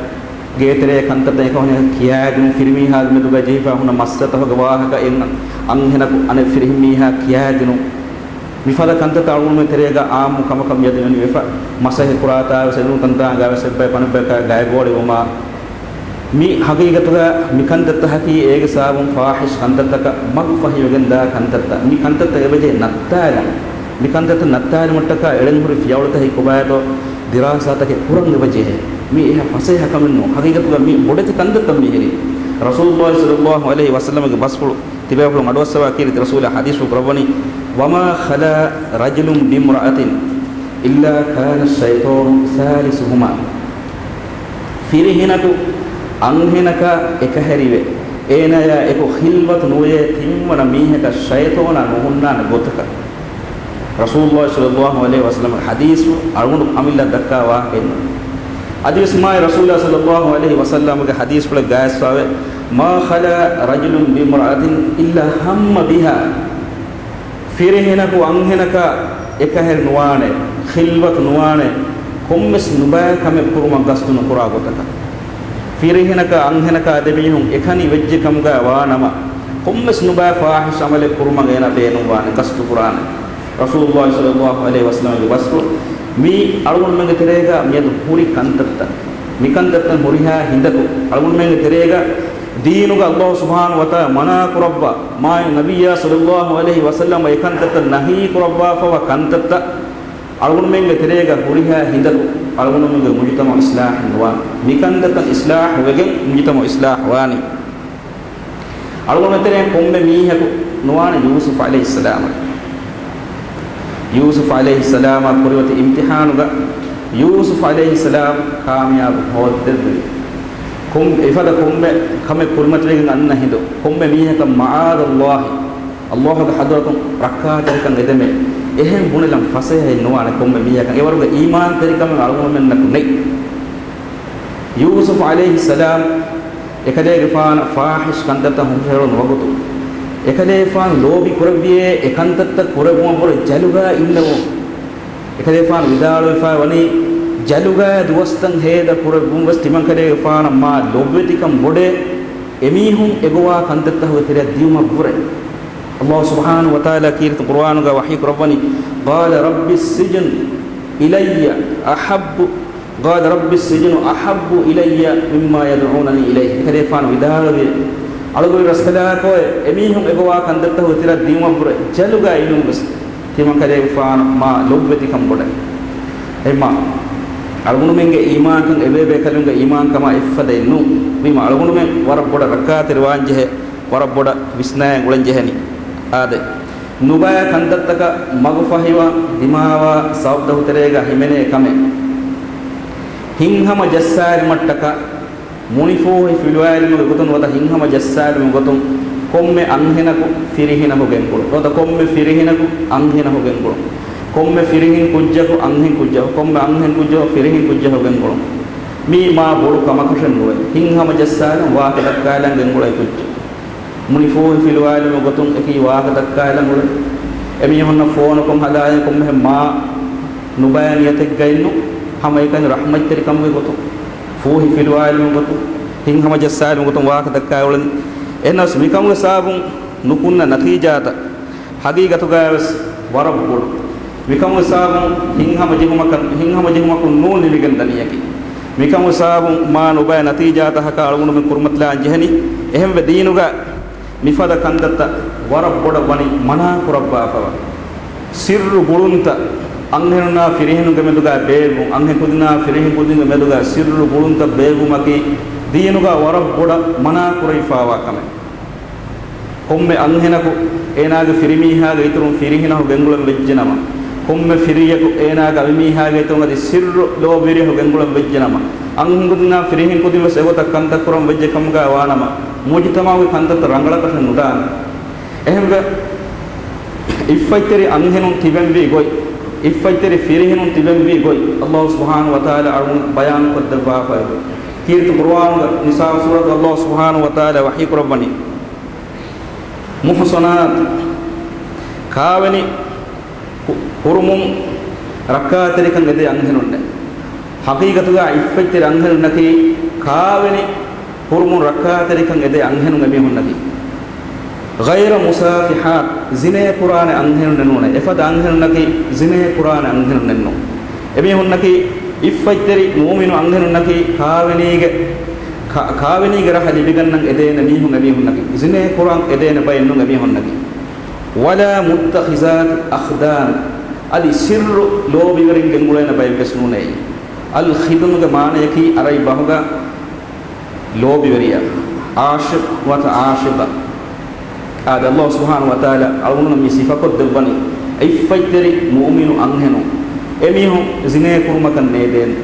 ގޭތެރޭ ކަންތައްތައް އެކަކު އަނެކަކަށް ކިޔާދިނުން، ފިރިމީހާގެ މެދުގަ ޖެހިފަ ހުންނަ މައްސަލަތަކުގެ ވާހަކަ އެއް އަންހެނަކު އަނެއް ފިރިހެން މީހާ ކިޔާދިނުން. މިފަދަ ކަންތައްތައް އަޅުގަނޑުމެން ތެރޭގަ އާއްމު ކަމަކަށް މިއަދު މިވެފަ. މަސައްކަތް ކުރާތާ ވެސް އެނޫން ތަންތާނގާ ވެސް އެއްބަޔަކު އަނެއްބަޔަކާ ގައިގޯޅިވުމާ، މި ހަގީގަތުގަ މި ކަންތައްތަކަކީ އޭގެ ސަބަބުން ފާޙިޝް ކަންތައްތަކަށް މަގުފަހިވެގެންދާ ކަންތައްތައް. މި ކަންތައްތައް އެބަޖެހޭ ނައްތާލަން. މި ކަންތައްތައް ނައްތާލުމަށްޓަކާ އެޅެން ހުރި ފިޔަވަޅުތަކީ ކޮބާތޯ ދިރާސާތަކެއް ކުރަން އެބަޖެހޭ. މީ އެހާ ފަސޭހަ ކަމެއް ނޫން. ހަގީގަތުގަ މީ ބޮޑެތި ކަންތައްތައް މިހިރީ. ރަސޫލުﷲ ޞައްލަﷲު ޢަލައިހި ވަސައްލަމަގެ ބަސްފުޅު ތިބޭފުޅުން އަޑުއައްސަވާ ކީރިތި ރަސޫލާ ޙަދީޘްފުޅު ކުރައްވަނީ، "وما خلا رجل بامرأة إلا كان الشيطان ثالثهما." ފިރިހެނަކު އަންހެނަކާ އެކަހެރިވެ، އޭނާޔާ އެކު ޚިލްވަތު ނުވެޔޭ ތިންވަނަ މީހަކަށް ޝައިޠޯނާ ނުހުންނާނެ ގޮތަކަށް. ރަސޫލުﷲ ޞައްލަﷲު ޢަލައިހި ވަސައްލަމަގެ ޙަދީޘްފުޅު އަޅުގަނޑު އަމިއްލަ ދައްކާ ވާހަކައެއް ނޫން. އަދިވެސް މާތް ރަސޫލާ ޞައްލަﷲު ޢަލައިހި ވަސައްލަމަގެ ޙަދީޘްފުޅެއް ގާތްސާވެ، "ما خلا رجل بامرأة إلا هم بها." ފިރިހެނަކު އަންހެނަކާ އެކަހެރި ނުވާނެ، ޚިލްވަތު ނުވާނެ، ކޮންމެސް ނުބައި ކަމެއް ކުރުމަށް ގަސްތު ނުކުރާ ގޮތަކަށް. ފިރިހެނަކާ އަންހެނަކާ ދެމީހުން އެކަނި ވެއްޖެ ކަމުގަ ވާނަމަ، ކޮންމެސް ނުބައި ފާޙިޝް ޢަމަލެއް ކުރުމަށް އޭނާ ބޭނުންވާނެ، ގަސްތު ކުރާނެ. ރަސޫލުﷲ ޞައްލަﷲު ޢަލައިހި ވަސައްލަމަގެ ވަޞްފު މީ އަޅުގަނޑުމެންގެ ތެރޭގަ މިއަދު ހުރި ކަންތައްތައް. މިކަންތައްތައް ހުރިހާ ހިނދަކު އަޅުގަނޑުމެންގެ ތެރޭގަ ދީނުގަ އައްލާހު ސުބްޙާނަހު ވަތަޢާލާ މަނާ ކުރައްވާ، މާތް ނަބިއްޔާ ޞައްލަﷲު ޢަލައިހި ވަސައްލަމަ އެކަންތައްތައް ނަހީ ކުރައްވާފަވާ ކަންތައްތައް އަޅުގަނޑުމެންގެ ތެރޭގަ ހުރިހާ ހިނދަކު އަޅުގަނޑުމެންގެ މުޖުތަމަޢު އިޞްލާޙެއް ނުވާނެ. މިކަންތައްތައް އިޞްލާޙު ވެގެން މުޖުތަމަޢު އިޞްލާޙު ވާނީ. އަޅުގަނޑުމެން ތެރެއިން ކޮންމެ މީހަކު ނުވާނެ ޔޫސުފް ޢަލައިހިއްސަލާމަށް. ޔޫސުފް ޢަލައިހިއްސަލާމާ ކުރިމަތި އިމްތިޙާނުގަ ޔޫސުފް ޢަލައިހިއްސަލާމް ކާމިޔާބު ހޯއްދެއްވި. ކޮން، އެފަދަ ކޮންމެ ކަމެއް ކުރިމަތިވެގެން އަންނަ ހިނދު ކޮންމެ މީހަކަށް މަޢާޛައްލާހި، އައްލާހުގެ ޙަޟްރަތުން ރައްކާތެރިކަން އެދެމޭ. އެހެން ބުނެލަން ފަސޭހައެއް ނުވާނެ ކޮންމެ މީހަކަށް. އެވަރުގެ އީމާންތެރިކަމެއް އަޅުގަނޑުމެންނަކު ނެތް. ޔޫސުފް ޢަލައިހިއްސަލާމް އެކަލޭގެފާނަށް ފާޙިޝް ކަންތައްތައް ހުށަހެޅުނު ވަގުތު، އެކަލޭގެފާނު ލޯބި ކުރެއްވިއޭ އެ ކަންތައްތައް ކުރެއްވުމަށްވުރެ ޖަލުގަ އިންނެވުން. އެކަލޭގެފާނު ވިދާޅުވެފަ ވަނީ، ޖަލުގަ ދުވަސްތައް ހޭދަ ކުރެއްވުން ވެސް ތިމަންކަލޭގެފާނަށް މާ ލޮބުވެތިކަން ބޮޑޭ، އެމީހުން އެގޮވާ ކަންތައްތަކުގެ ތެރެއަށް ދިޔުމަށްވުރެ. އައްލާހު ސުބްޙާނަހު ވަތަޢާލާ ކީރިތި ޤުރުއާނުގަ ވަޙީ ކުރައްވަނީ، قال رب السجن إلي أحب قال رب السجن أحب إلي مما يدعونني إليه. އެކަލޭގެފާނު ވިދާޅުވި، އަޅުގަނޑު ރަސްކަލާކޯއެ، އެމީހުން އެގޮވާ ކަންތައްތަކުގެ ތެރެއަށް ދިޔުމަށްވުރެ ޖަލުގަ އިނުން ވެސް ތިމަންކަލޭގެފާނަށް މާ ލޮބުވެތިކަން ބޮޑޭ. އެހެންމާ އަޅުގަނޑުމެންގެ އީމާންކަން އެބޭބޭކަލުންގެ އީމާންކަމާ އެއްފަދައެއް ނޫން. ވީމާ އަޅުގަނޑުމެން ވަރަށް ބޮޑަށް ރައްކާތެރިވާންޖެހޭ، ވަރަށް ބޮޑަށް ވިސްނާއިން އުޅެންޖެހެނީ. އާދެ، ނުބައި ކަންތައްތަކަށް މަގުފަހިވާ ދިމާވާ ސަބަބުތަކުގެ ތެރޭގަ ހިމެނޭ ކަމެއް. ހިތްހަމަ ޖައްސާލުމަށްޓަކާ، މުނިފޫހި ފިލުވާލުމުގެ ގޮތުން ނުވަތަ ހިތްހަމަ ޖައްސާލުމުގެ ގޮތުން ކޮންމެ އަންހެނަކު ފިރިހެނަކު ގެންގުޅުން. ނުވަތަ ކޮންމެ ފިރިހެނަކު އަންހެނަކު ގެންގުޅުން. ކޮންމެ ފިރިހެން ކުއްޖަކު އަންހެން ކުއްޖަކު، ކޮންމެ އަންހެން ކުއްޖަކު ފިރިހެން ކުއްޖަކު ގެންގުޅުން. މީ މާ ބޮޑު ކަމަކަށެއް ނުވޭ. ހިތްހަމަ ޖައްސާލަން ވާހަކަ ދައްކާލަން ގެންގުޅޭ ކުއްޖެއް. މުނިފޫހި ފިލުވާލުމުގެ ގޮތުން އެކީ ވާހަކަ ދައްކާލަން އުޅޭ. އެމީހުންނަށް ފޯނުކޮށް ހަދާލަން ކޮންމެހެން މާ ނުބައި ނިޔަތެއްގައެއްނު، ހަމައެކަނި ރަޙްމަތްތެރިކަމުގެ ގޮތުން، ފޫހި ފިލުވާލުމުގެ ގޮތުން، ހިތްހަމަ ޖައްސާލުމުގެ ގޮތުން ވާހަކަ ދައްކާ އުޅެނީ. އެހެނަސް މިކަމުގެ ސަބަބުން ނުކުންނަ ނަތީޖާތައް ހަގީގަތުގައިވެސް ވަރަށް ބޮޑު. މިކަމުގެ ސަބަބުން ހިތްހަމަޖެހުމަކަށް، ހިތްހަމަޖެހުމަކުން ނޫން ލިބިގެން ދަނީއަކީ. މިކަމުގެ ސަބަބުން މާ ނުބައި ނަތީޖާތަކަކާ އަޅުގަނޑުމެން ކުރިމަތިލާން ޖެހެނީ. އެހެންވެ ދީނުގަ މިފަދަ ކަންތައްތައް ވަރަށް ބޮޑަށް ވަނީ މަނާ ކުރައްވާފަވާ. ސިއްރު ގުޅުންތައް އަންހެނުންނާ ފިރިހެނުންގެ މެދުގަ ބޭއްވުން، އަންހެން ކުދިންނާ ފިރިހެން ކުދިންގެ މެދުގަ ސިއްރު ގުޅުންތައް ބޭއްވުމަކީ ދީނުގަ ވަރަށް ބޮޑަށް މަނާ ކުރެވިފަވާ ކަމެއް. ކޮންމެ އަންހެނަކު އޭނާގެ ފިރިމީހާގެ އިތުރުން ފިރިހެނަކު ގެންގުޅެން ވެއްޖެނަމަ، ކޮންމެ ފިރިއަކު އޭނާގެ އަނބިމީހާގެ އިތުރުން އަދި ސިއްރު ލޯބިވެރިޔަކު ގެންގުޅެން ވެއްޖެނަމަ، އަންހެން ކުދިންނާ ފިރިހެން ކުދިން ވެސް އެގޮތަށް ކަންތައް ކުރަން ވެއްޖެ ކަމުގަ ވާނަމަ، މުޖުތަމަޢުގެ ކަންތައްތައް ރަނގަޅަކަށެއް ނުދާނެ. އެހެންވެ، އިއްފަތްތެރި އަންހެނުން ތިބެންވީ ގޮތް، އިއްފަތްތެރި ފިރިހެނުން ތިބެންވީ ގޮތް، ﷲ ސުބްޙާނަހޫ ވަތަޢާލާ އަޅުގަނޑު ބަޔާން ކޮށްދެއްވާފައި. ކީރިތި ޤުރުއާނުގަ ނިސާ ސޫރަތު ﷲ ސުބްޙާނަހޫ ވަތަޢާލާ ވަޙީ ކުރައްވަނީ، މުޙްޞަނާތު، ކާވެނި ކު-، ކުރުމުން ރައްކާތެރިކަން އެދޭ އަންހެނުންނެއް. ޙަޤީޤަތުގަ އިއްފަތްތެރި އަންހެނުންނަކީ ކާވެނި ކުރުމުން ރައްކާތެރިކަން އެދޭ އަންހެނުން އެމީހުންނަކީ. ޣައިރަ މުސާފިޙާތް، ޒިނޭ ކުރާނެ އަންހެނުންނެއް ނޫނޭ. އެފަދަ އަންހެނުންނަކީ ޒިނޭ ކުރާނެ އަންހެނުންނެއް ނޫން. އެމީހުންނަކީ އިއްފަތްތެރި މުއުމިނު އަންހެނުންނަކީ ކާވެނީގެ، ކާ-، ކާވެނީގެ ރަހަ ލިބިގަންނަން އެދޭނެ މީހުން އެމީހުންނަކީ. ޒިނޭ ކުރަން އެދޭނެ ބައެއް ނޫން އެމީހުންނަކީ. ވަލާ މުއްތަޚިޒާތި އަޚްދާން، އަދި ސިއްރު ލޯބިވެރިން ގެންގުޅޭނެ ބައެއްވެސް ނޫނޭ. އަލްޚިދުންގެ މާނަޔަކީ އަރަބި ބަހުގަ ލޯބިވެރިޔާ، ޢާޝިޤް ނުވަތަ ޢާޝިޤާ. އާދެ، ﷲ ސުބްޙާނަހޫ ވަތަޢާލާ އަޅުގަނޑު މި ސިފަކޮށްދެއްވަނީ، އިއްފަތްތެރި މުއުމިނު އަންހެނުން، އެމީހުން ޒިނޭ ކުރުމަކަށް ނޭދޭނެ.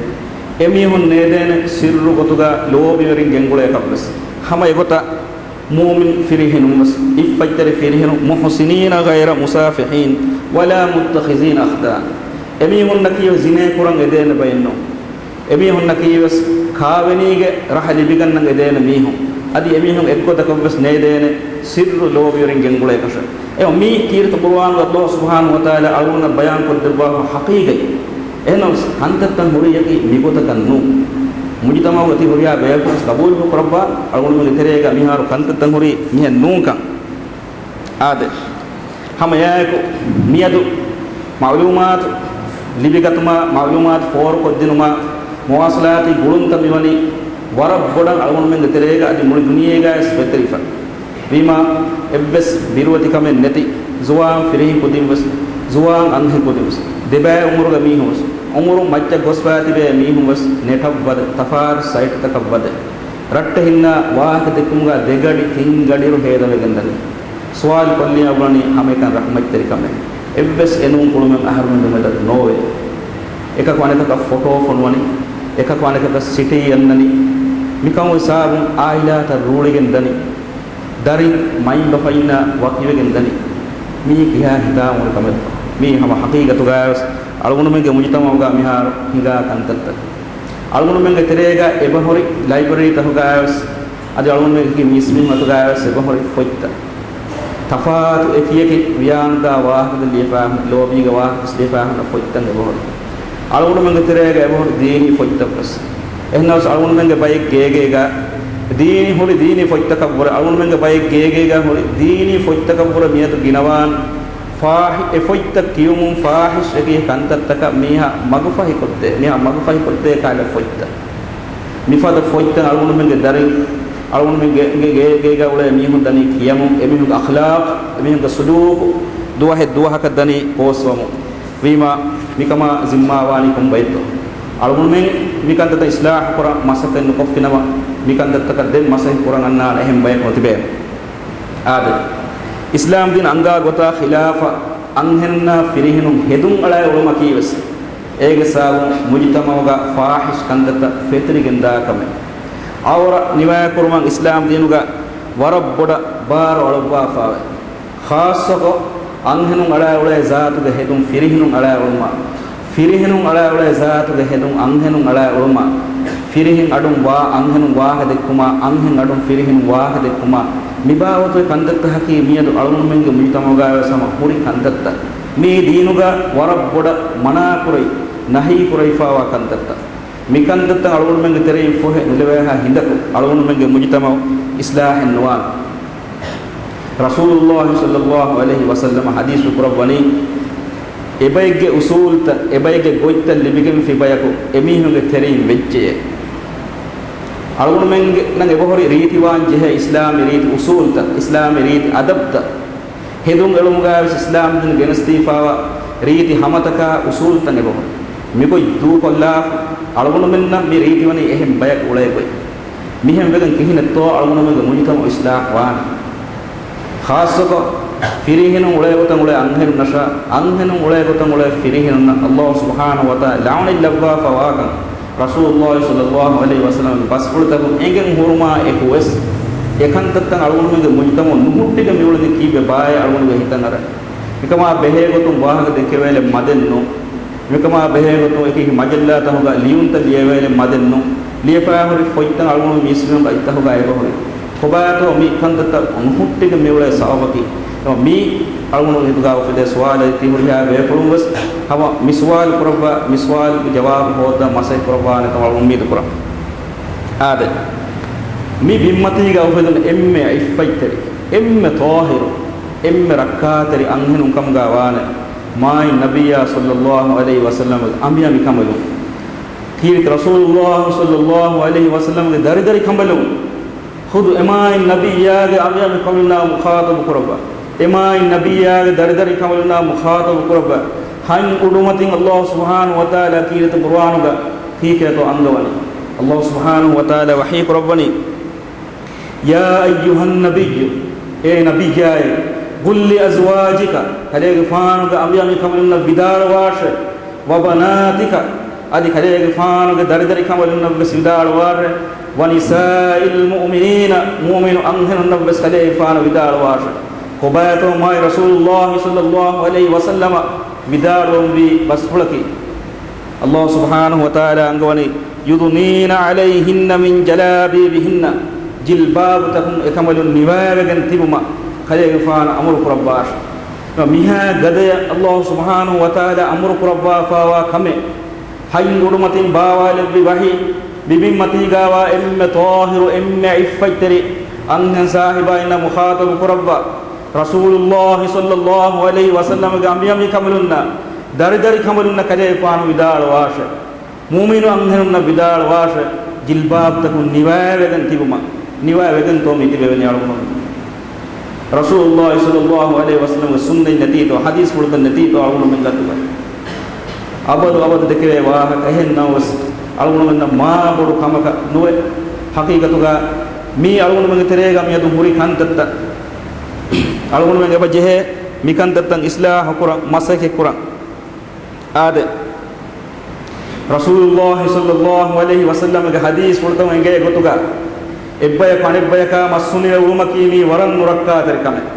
އެމީހުން ނޭދޭނެ ސިއްރު ގޮތުގަ ލޯބިވެރިން ގެންގުޅޭކަށްވެސް. ހަމަ އެގޮތަށް މުއުމިން ފިރިހެނުންވެސް، އިއްފަތްތެރި ފިރިހެނުން، މުޙްޞިނީނަ ޣައިރަ މުސާފިޙީން ވަލާ މުއްތަޚިޒީނަ އަޚްދާން. އެމީހުންނަކީވެސް ޒިނޭ ކުރަން އެދޭނެ ބައެއް ނޫން. އެމީހުންނަކީވެސް ކާވެނީގެ ރަހަ ލިބިގަންނަން އެދޭނެ މީހުން. އަދި އެމީހުން އެއްގޮތަކަށްވެސް ނޭދޭނެ ސިއްރު ލޯބިވެރިން ގެންގުޅޭކަށެއް. އެ މީ ކީރިތި ޤުރުއާނުގަ ﷲ ސުބްޙާނަހޫ ވަތަޢާލާ އަޅުގަނޑަށް ބަޔާން ކޮށްދެއްވާފަ ޙަޤީޤަތް. އެހެނަސް ކަންތައްތައް ހުރިޔަކީ މިގޮތަކަށް ނޫން. މުޖުތަމަޢުގަ ތި ހުރިހާ ބަޔަކުވެސް ޤަބޫލު ކުރައްވާ، އަޅުގަނޑުމެންގެ ތެރޭގަ މިހާރު ކަންތައްތައް ހުރީ މިހެން ނޫންކަން. އާދެ، ހަމަ އެއާއެކު މިއަދު މަޢުލޫމާތު ލިބިގަތުމާ، މަޢުލޫމާތު ފޯރުކޮށްދިނުމާ، މުވާޞަލާތީ ގުޅުންތައް މިވަނީ ވަރަށް ބޮޑަށް އަޅުގަނޑުމެންގެ ތެރޭގަ އަދި މުޅި ދުނިޔޭގައިވެސް ފެތެރިފަ. ވީމާ، އެއްވެސް ބިރުވެތިކަމެއް ނެތި، ޒުވާން ފިރިހެން ކުދިންވެސް، ޒުވާން އަންހެން ކުދިންވެސް، ދެބައި އުމުރުގެ މީހުންވެސް، އުމުރުން މައްޗަށް ގޮސްފައިތިބޭ މީހުންވެސް ނެޓަށްވަދެ، ތަފާތު ސައިޓްތަކަށްވަދެ، ރައްޓެހިންނާ ވާހަކަ ދެއްކުމުގަ ދެގަޑި ތިން ގަޑިއިރު ހޭދަވެގެންދަނީ. ސުވާލު ކޮށްލިޔާ ބުނަނީ ހަމައެކަނި ރަޙްމަތްތެރިކަމެއް. އެއްވެސް އެނޫން ކުޅުމެއް އަހަރުމެން ދުމެދަށް ނޯވޭ. އެކަކު އަނެކަކަށް ފޮޓޯ ފޮނުވަނީ، އެކަކު އަނެކަކަށް ސިޓީ އަންނަނީ. މިކަމުގެ ސަބަބުން އާއިލާތައް ރޫޅިގެން ދަނީ. ދަރިން މައިންބަފައިންނާ ވަކިވެގެން ދަނީ. މީ ކިހާ ހިތާމަހުރި ކަމެއްތޯ؟ މީ ހަމަ ހަޤީޤަތުގައިވެސް އަޅުގަނޑުމެންގެ މުޖުތަމަޢުގަ މިހާރު ހިނގާ ކަންތައްތައް. އަޅުގަނޑުމެންގެ ތެރޭގަ އެބަހުރި ލައިބްރަރީތަކުގައިވެސް އަދި އަޅުގަނޑުމެންގެ މީސްމީހުން އަތުގައިވެސް އެބަހުރި ފޮތްތައް. ތަފާތު އެކިއެކި ވިޔާނުދާ ވާހަކަތައް ލިޔެފާ ހުންނަ، ލޯބީގެ ވާހަކަތައް ލިޔެފާ ހުންނަ ފޮތްތައް އެބަހުރި. އަޅުގަނޑުމެންގެ ތެރޭގަ އެބަހުރި ދީނީ ފޮތްތައްވެސް. އެހެނަސް އަޅުގަނޑުމެންގެ ބައެއް ގޭގޭގަ ދީނީ ހުރި ދީނީ ފޮތްތަކަށްވުރެ، އަޅުގަނޑުމެންގެ ބައެއް ގޭގޭގަ ހުރި ދީނީ ފޮތްތަކަށްވުރެ މިއަދު ގިނަވާން. ފާޙި-، އެ ފޮތްތައް ކިޔުމުން ފާޙިޝް އެކި ކަންތައްތަކަށް މީހާ މަގުފަހިކޮށްދޭ، މީހާ މަގުފަހިކޮށްދޭ ކަހަލަ ފޮތްތައް. މިފަދަ ފޮތްތައް އަޅުގަނޑުމެންގެ ދަރިން، އަޅުގަނޑުމެންގެ ގޭ-، ގޭގޭގަ އުޅޭ މީހުން ދަނީ ކިޔަމުން، އެމީހުންގެ އަޚްލާޤު، އެމީހުންގެ ސުލޫކު ދުވަހެއް ދުވަހަކަށް ދަނީ ކޯސްވަމުން. ވީމާ، މިކަމާ ޒިންމާވާނީ ކޮންބައެއްތޯ؟ އަޅުގަނޑުމެން މިކަންތައްތައް އިޞްލާޙު ކުރަން މަސައްކަތް ނުކޮށްފިނަމަ، މިކަންތައްތަކަށް ދެން މަސައްކަތް ކުރަން އަންނާނެ އެހެން ބަޔަކު ނުތިބޭނެ. އާދެ، އިސްލާމްދީން އަންގާ ގޮތާ ޚިލާފަށް އަންހެނުންނާ ފިރިހެނުން ހެދުން އަޅާ އުޅުމަކީވެސް އޭގެ ސަބަބުން މުޖުތަމަޢުގަ ފާޙިޝް ކަންތައްތައް ފެތުރިގެންދާ ކަމެއް. ޢައުރަ ނިވާކުރުމަށް އިސްލާމްދީނުގަ ވަރަށް ބޮޑަށް ބާރު އަޅުއްވާފާވޭ. ޚާއްޞަކޮށް، އަންހެނުން އަޅާ އުޅޭ ޒާތުގެ ހެދުން ފިރިހެނުން އަޅާ އުޅުމާ، ފިރިހެނުން އަޅާ އުޅޭ ޒާތުގެ ހެދުން އަންހެނުން އަޅާ އުޅުމާ، ފިރިހެން އަޑުން ވާ އަންހެނުން ވާހަކަ ދެއްކުމާ، އަންހެން އަޑުން ފިރިހެނުން ވާހަކަ ދެއްކުމާ، މިބާވަތުގެ ކަންތައްތަކަކީ މިއަދު އަޅުގަނޑުމެންގެ މުޖުތަމަޢުގައިވެސް ހަމަ ހުރި ކަންތައްތައް. މީ ދީނުގަ ވަރަށް ބޮޑަށް މަނާކުރެވި، ނަހީކުރެވިފާވާ ކަންތައްތައް. މިކަންތައްތައް އަޅުގަނޑުމެންގެ ތެރެއިން ފޮހެ ނުލެވޭހާ ހިނދަކު އަޅުގަނޑުމެންގެ މުޖުތަމަޢު އިސްލާހެއް ނުވާނެ. ރަސޫލުﷲ ޞައްލަﷲ ޢަލައިހި ވަސައްލަމަ ޙަދީޘް ކުރައްވަނީ، އެބައެއްގެ އުޞޫލުތައް، އެބައެއްގެ ގޮތްތައް ލިބިގެންފި ބަޔަކު އެމީހުންގެ ތެރެއިން ވެއްޖެޔޭ. އަޅުގަނޑުމެންނަށް އެބަހުރި ރީތިވާން ޖެހޭ އިސްލާމީ ރީތި އުޞޫލުތައް، އިސްލާމީ ރީތި އަދަބްތައް، ހެދުން އެޅުމުގައިވެސް އިސްލާމްދީން ގެނެސްދީފާވާ ރީތި ހަމަތަކާ އުޞޫލުތައް އެބަހުރި. މިގޮތް ދޫކޮށްލާފަ އަޅުގަނޑުމެންނަށް މި ރީތިވަނީ އެހެން ބަޔަކު އުޅޭ ގޮތް. މިހެން ވެގެން ކިހިނެއްތޯ އަޅުގަނޑުމެންގެ މުޖުތަމަޢު އިޞްލާޙް ވާނެ؟ ޚާއްޞަކޮށް ފިރިހެނުން އުޅޭ ގޮތަށް އުޅޭ އަންހެނުންނަށާ، އަންހެނުން އުޅޭ ގޮތަށް އުޅޭ ފިރިހެނުންނަށް ﷲ ސުބްޙާނަހޫ ވަތަޢާލާ ލަޢުނަތް ލައްވާފަ ވާކަން ރަސޫލުﷲ ޞައްލަﷲ ޢަލައިހި ވަސައްލަމަގެ ބަސްފުޅުތަކުން އެނގެން ހުރުމާ އެކުވެސް، އެ ކަންތައްތައް އަޅުގަނޑުމެންގެ މުޖުތަމަޢު ނުހުއްޓިގެން މިއުޅެނީ ކީއްވެ ބާއޭ އަޅުގަނޑުގެ ހިތަށް އަރަން؟ މިކަމާ ބެހޭ ގޮތުން ވާހަކަ ދެކެވޭލެއް މަދެއް ނޫން. މިކަމާ ބެހޭގޮތުން އެކި މަޖައްލާތަކުގަ ލިޔުންތައް ލިޔެވޭނެ މަދެއް ނޫން. ލިޔެފައި ހުރި ފޮތްތައް އަޅުގަނޑު މީސްމީހުންގެ އަތްތަކުގަ އެބަހުރި. ކޮބާތޯ މި ކަންތައްތައް ނުހުއްޓިގެން މިއުޅޭ ސަބަބަކީ؟ މި އަޅުގަނޑު ހިތުގަ އުފެދޭ ސުވާލެއް. ތި ހުރިހާ ބޭފުޅުން ވެސް ހަމަ މި ސުވާލު ކުރައްވާ، މި ސުވާލުގެ ޖަވާބު ހޯއްދާ މަސައްކަތް ކުރައްވާނެ ކަމަށް އުއްމީދު ކުރަން. އާދެ، މި ބިންމަތީގަ އުފެދުނު އެންމެ ޢިއްފަތްތެރި، އެންމެ ޠާހިރު، އެންމެ ރައްކާތެރި އަންހެނުން ކަމުގަ ވާނެ މާތް ނަބިއްޔާ ޞައްލަﷲ ޢަލައިހި ވަސައްލަމަގެ އަނބިޔަމި ކަނބަލުން. ކީރިތި ރަސޫލުﷲ ޞައްލަﷲ ޢަލައިހި ވަސައްލަމަގެ ދަރިދަރި ކަނބަލުން. ޚުދު އެ މާތް ނަބިއްޔާގެ އަނބިޔަމި ކަނބަލުންނާ މުޚާޠަބު ކުރައްވާ، އެ މާތް ނަބިއްޔާގެ ދަރިދަރި ކަނބަލުންނާ މުޚާޠަބު ކުރައްވާ، ހަތް އުޑުމަތިން ﷲ ސުބްޙާނަހޫ ވަތަޢާލާ ކީރިތި ޤުރުއާނުގަ ކީކޭތޯ އަންގަވަނީ؟ ﷲ ސުބްޙާނަހޫ ވަތަޢާލާ ވަޙީ ކުރައްވަނީ، يا أيها النبي، އޭ ނަބިއްޔާއޭ، قل لأزواجك، ކަލޭގެފާނުގެ އަނބިޔަމި ކަނބަލުންނަށް ވިދާޅުވާށޭ، وبناتك، އަދި ކަލޭގެފާނުގެ ދަރިދަރި ކަނބަލުންނަށްވެސް ވިދާޅުވާށޭ، ونساء المؤمنين، މުއުމިނު އަންހެނުންނަށްވެސް ކަލޭގެފާނު ވިދާޅުވާށޭ. ކޮބާތޯ މާތް ރަސޫލުﷲ ޞައްލަﷲ ޢަލައިހި ވަސައްލަމަ ވިދާޅުވަންވީ ބަސްފުޅަކީ؟ ﷲ ސުބްޙާނަހޫ ވަތަޢާލާ އަންގަވަނީ، يدنين عليهن من جلابيبهن، ޖިލްބާބުތަކުން އެކަނބަލުން ނިވާވެގެން ތިބުމަށް ކަލޭގެފާނު އަމުރު ކުރައްވާށޭ. މިހާ ގަދަޔަށް ﷲ ސުބްޙާނަހޫ ވަތަޢާލާ އަމުރު ކުރައްވާފާވާ ކަމެއް. ހަތް އުޑުމަތިން ބާވާލެއްވި ވަޙީ، މި ބިންމަތީގާވާ އެންމެ ޠާހިރު، އެންމެ ޢިއްފަތްތެރި އަންހެން ސާހިބާއިންނަށް މުޚާޠަބު ކުރައްވާ، ރަސޫލުﷲ ޞައްލަﷲ ޢަލައިހި ވަސައްލަމަގެ އަނބިޔަމި ކަނބަލުންނަށް، ދަރިދަރި ކަނބަލުންނަށް ކަލޭގެފާނު ވިދާޅުވާށޭ. މުއުމިނު އަންހެނުންނަށް ވިދާޅުވާށޭ، ޖިލްބާބުތަކުން ނިވާވެގެން ތިބުމަށް. ނިވާވެގެންތޯ މި ތިބެވެނީ އަޅުގަނޑުމެން؟ ރަސޫލުﷲ ޞައްލަﷲ ޢަލައިހި ވަސައްލަމަގެ ސުންނަތް ނެތީތޯ، ޙަދީޘްފުޅުތައް ނެތީތޯ އަޅުގަނޑުމެން ގަތުގަ؟ އަބަދު އަބަދު ދެކެވޭ ވާހަކަ. އެހެން ނަމަވެސް، އަޅުގަނޑުމެންނަށް މާ ބޮޑު ކަމަކަށް ނުވެ، ޙަޤީޤަތުގަ މީ އަޅުގަނޑުމެންގެ ތެރޭގަ މިއަދު ހުރި ކަންތައްތައް އަޅުގަނޑުމެން އެބަ ޖެހޭ މިކަންތައްތައް އިޞްލާޙު ކުރަން، މަސައްކަތް ކުރަން. އާދެ، ރަސޫލުﷲ ޞައްލަﷲ ޢަލައިހި ވަސައްލަމަގެ ޙަދީޘްފުޅުތައް އެނގޭ ގޮތުގަ، އެއްބަޔަކު އަނެއްބަޔަކާ މަސް ހުނިވެ އުޅުމަކީ މީ ވަރަށް ނުރައްކާތެރި ކަމެއް.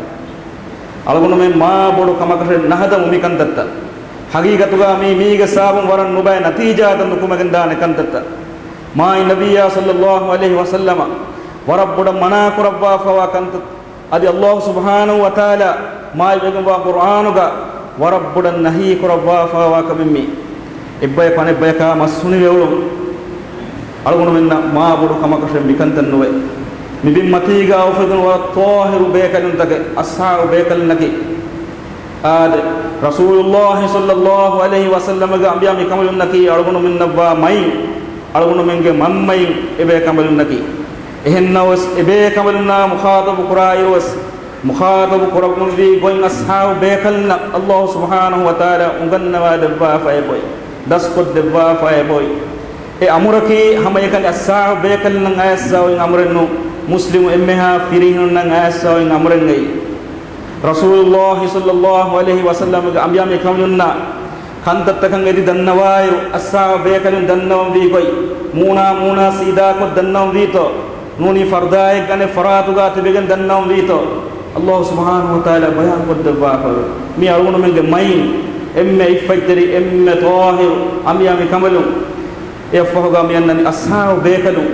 އަޅުގަނޑުމެން މާ ބޮޑު ކަމަކަށެއް ނަހަދަމު މިކަންތައްތައް. ޙަޤީޤަތުގަ މީ މީގެ ސަބަބުން ވަރަށް ނުބައި ނަތީޖާތައް ނުކުމެގެން ދާނެ ކަންތައްތައް. މާތް ނަބިއްޔާ ޞައްލަﷲ ޢަލައިހި ވަސައްލަމަ ވަރަށް ބޮޑަށް މަނާ ކުރައްވާފަވާ ކަންތައް. އަދި ﷲ ސުބްޙާނަހޫ ވަތަޢާލާ މާތްވެގެންވާ ޤުރްއާނުގަ ވަރަށް ބޮޑަށް ނަހީ ކުރައްވާފަވާ ކަމެއް މީ. އެއްބަޔަކު އަނެއްބަޔަކާ މަސް ހުނިވެ އުޅުން އަޅުގަނޑުމެންނަށް މާ ބޮޑު ކަމަކަށެއް މިކަންތައް ނުވޭ. މި ބިންމަތީގަ އުފެދުނު ވަރަށް ޠާހިރު ބޭކަލުންތަކެއް، އަޞްޙާބު ބޭކަލުންނަކީ. އާދެ، ރަސޫލުﷲ ޞައްލަﷲ ޢަލައިހި ވަސައްލަމަގެ އަނބިޔާ މިކަނބަލުންނަކީ އަޅުގަނޑުމެންނަށްވާ މައިން، އަޅުގަނޑުމެންގެ މަންމައިން އެބޭކަނބަލުންނަކީ. އެހެންނަމަވެސް، އެބޭކަނބަލުންނާ މުޚާޠަބު ކުރާއިރުވެސް، މުޚާޠަބު ކުރައްވަންވީ ގޮތް އަޞްޙާބު ބޭކަލުންނަށް ﷲ ސުބްޙާނަހޫ ވަތަޢާލާ އުނގަންނަވާ ދެއްވާފައި ބޮތް، ދަސްކޮށްދެއްވާފައި ބޮތް. އެ އަމުރަކީ ހަމައެކަނި އަޞްޙާބު ބޭކަލުންނަށް އައިސްސާ އޮތް އަމުރެއްނު، މުސްލިމު އެންމެހާ ފިރިހެނުންނަށް އައިސްސާ އޮތް އަމުރެއްގައި. ރަސޫލުﷲ ޞައްލަﷲ ޢަލައިހި ވަސައްލަމަގެ އަނބިޔާ މިކަނބަލުންނާ ކަންތައްތަކަށް އެދި ދަންނަވާއިރު، އަޞްޙާބު ބޭކަލުން ދަންނަވަންވީ ގޮތް، މޫނާ މޫނާ ސީދާކޮށް ދަންނަވަންވީތޯ، ނޫނީ ފަރުދާއެއްގަ އަނެއް ފަރާތުގަ ތިބެގެން ދަންނަވަންވީތޯ، ﷲ ސުބްޙާނަހޫ ވަތަޢާލާ ބަޔާންކޮށްދެއްވާފައެވެ. މީ އަޅުގަނޑުމެންގެ މައިން، އެންމެ ޢިއްފަތްތެރި، އެންމެ ޠާހިރު އަނބިޔާ މިކަނބަލުން. އެއަށްފަހުގަ މި އަންނަނީ އަޞްޙާބު ބޭކަލުން،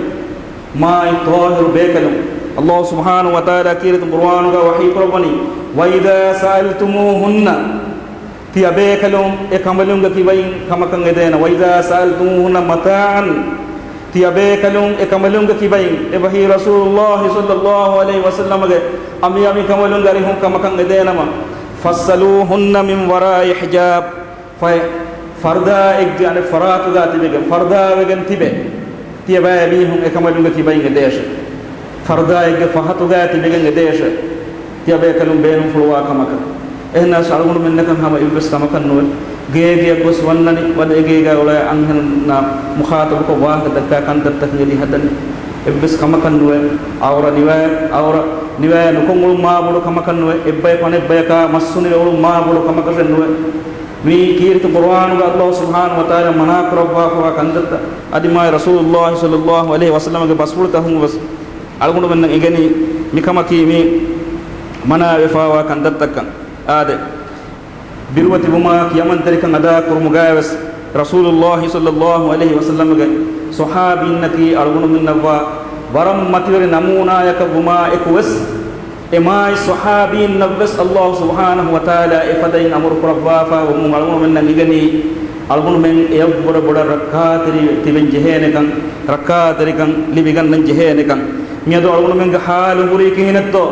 މާތް ޠާހިރު ބޭކަލުން. ﷲ ސުބްޙާނަހޫ ވަތަޢާލާ ކީރިތި ޤުރްއާނުގަ ވަޙީ ކުރައްވަނީ، وإذا سألتموهن، ތިޔަބޭކަލުން އެ ކަނބަލުންގެ ކިބައިން ކަމަކަށް އެދޭނަ، وإذا سألتموهن متاعا، ތިޔަބޭކަލުން އެކަނބަލުންގެ ކިބައިން އެބަހީ ރަސޫލުﷲ ޞައްލަﷲ ޢަލައިހި ވަސައްލަމަގެ އަނބިޔާ މިކަނބަލުންގެ އަރިހުން ކަމަކަށް އެދޭނަމަ، فاسألوهن من وراء حجاب. ފަހެ، ފަރުދާއެއްގެ އަނެއް ފަރާތުގަ ތިބެގެން، ފަރުދާވެގެން ތިބެ. ތިޔަބައި މީހުން އެކަނބަލުންގެ ކިބައިން އެދޭށެ. ފަރުދާއެއްގެ ފަހަތުގަ ތިބެގެން އެދޭށެ. ތިޔަބޭކަލުން ބޭނުންފުޅުވާ ކަމަކަށް. އެހެންނަމަވެސް އަޅުގަނޑުމެންނަކަށް ހަމަ އެއްވެސް ކަމަކަށް ނުވޭ. ގޭގެއަށް ގޮސް ވަންނަނީ، ވަދެ އެ ގޭގަ އުޅޭ އަންހެނުންނާ މުޚާޠަބުކޮށް ވާހަކަ ދައްކާ ކަންތައްތަކެއް އެދި ހަދަނީ. އެއްވެސް ކަމަކަށް ނުވޭ. އައުރަ ނިވާ، އައުރަ ނިވާ ނުކޮށް އުޅުން މާބޮޑު ކަމަކަށް ނުވޭ. އެއްބަޔަކު އަނެއްބަޔަކާ މައްސު ނިވެ އުޅުން މާބޮޑު ކަމަކަށެއް ނުވޭ. މީ ކީރިތި ޤުރުއާނުގަ ﷲ ސުބްޙާނަހޫ ވަތަޢާލާ މަނާ ކުރައްވާފަވާ ކަންތައްތައް. އަދި މާތް ރަސޫލުﷲ ޞައްލަﷲ ޢަލައިހި ވަސައްލަމަގެ ބަސްފުޅުތަކުން ވެސް އަޅުގަނޑުމެންނަށް އެނގެނީ މިކަމަކީ މީ މަނާވެފަވާ ކަންތައްތަކަށް. އާދެ، ބިރުވެތިވުމާ ކިޔަމަންތެރިކަން އަދާ ކުރުމުގައި ވެސް ރަސޫލުﷲ ޞައްލަﷲ ޢަލައިހި ވަސައްލަމަގެ ޞަޙާބީންނަކީ އަޅުގަނޑުމެންނަށްވާ ވަރަށް މަތިވެރި ނަމޫނާޔަކަށް ވުމާ އެކު ވެސް، އެ މާތް ޞަޙާބީންނަށް ވެސް ﷲ ސުބްޙާނަހޫ ވަތަޢާލާ އެފަދައިން އަމުރު ކުރައްވާފަ ވުމުން އަޅުގަނޑުމެންނަށް އެނގެނީ، އަޅުގަނޑުމެން އެޔަށްވުރެ ބޮޑަށް ރައްކާތެރި ތިބެން ޖެހޭނެކަން، ރައްކާތެރިކަން ލިބިގަންނަން ޖެހޭނެކަން. މިއަދު އަޅުގަނޑުމެންގެ ޙާލު ހުރީ ކިހިނެއްތޯ؟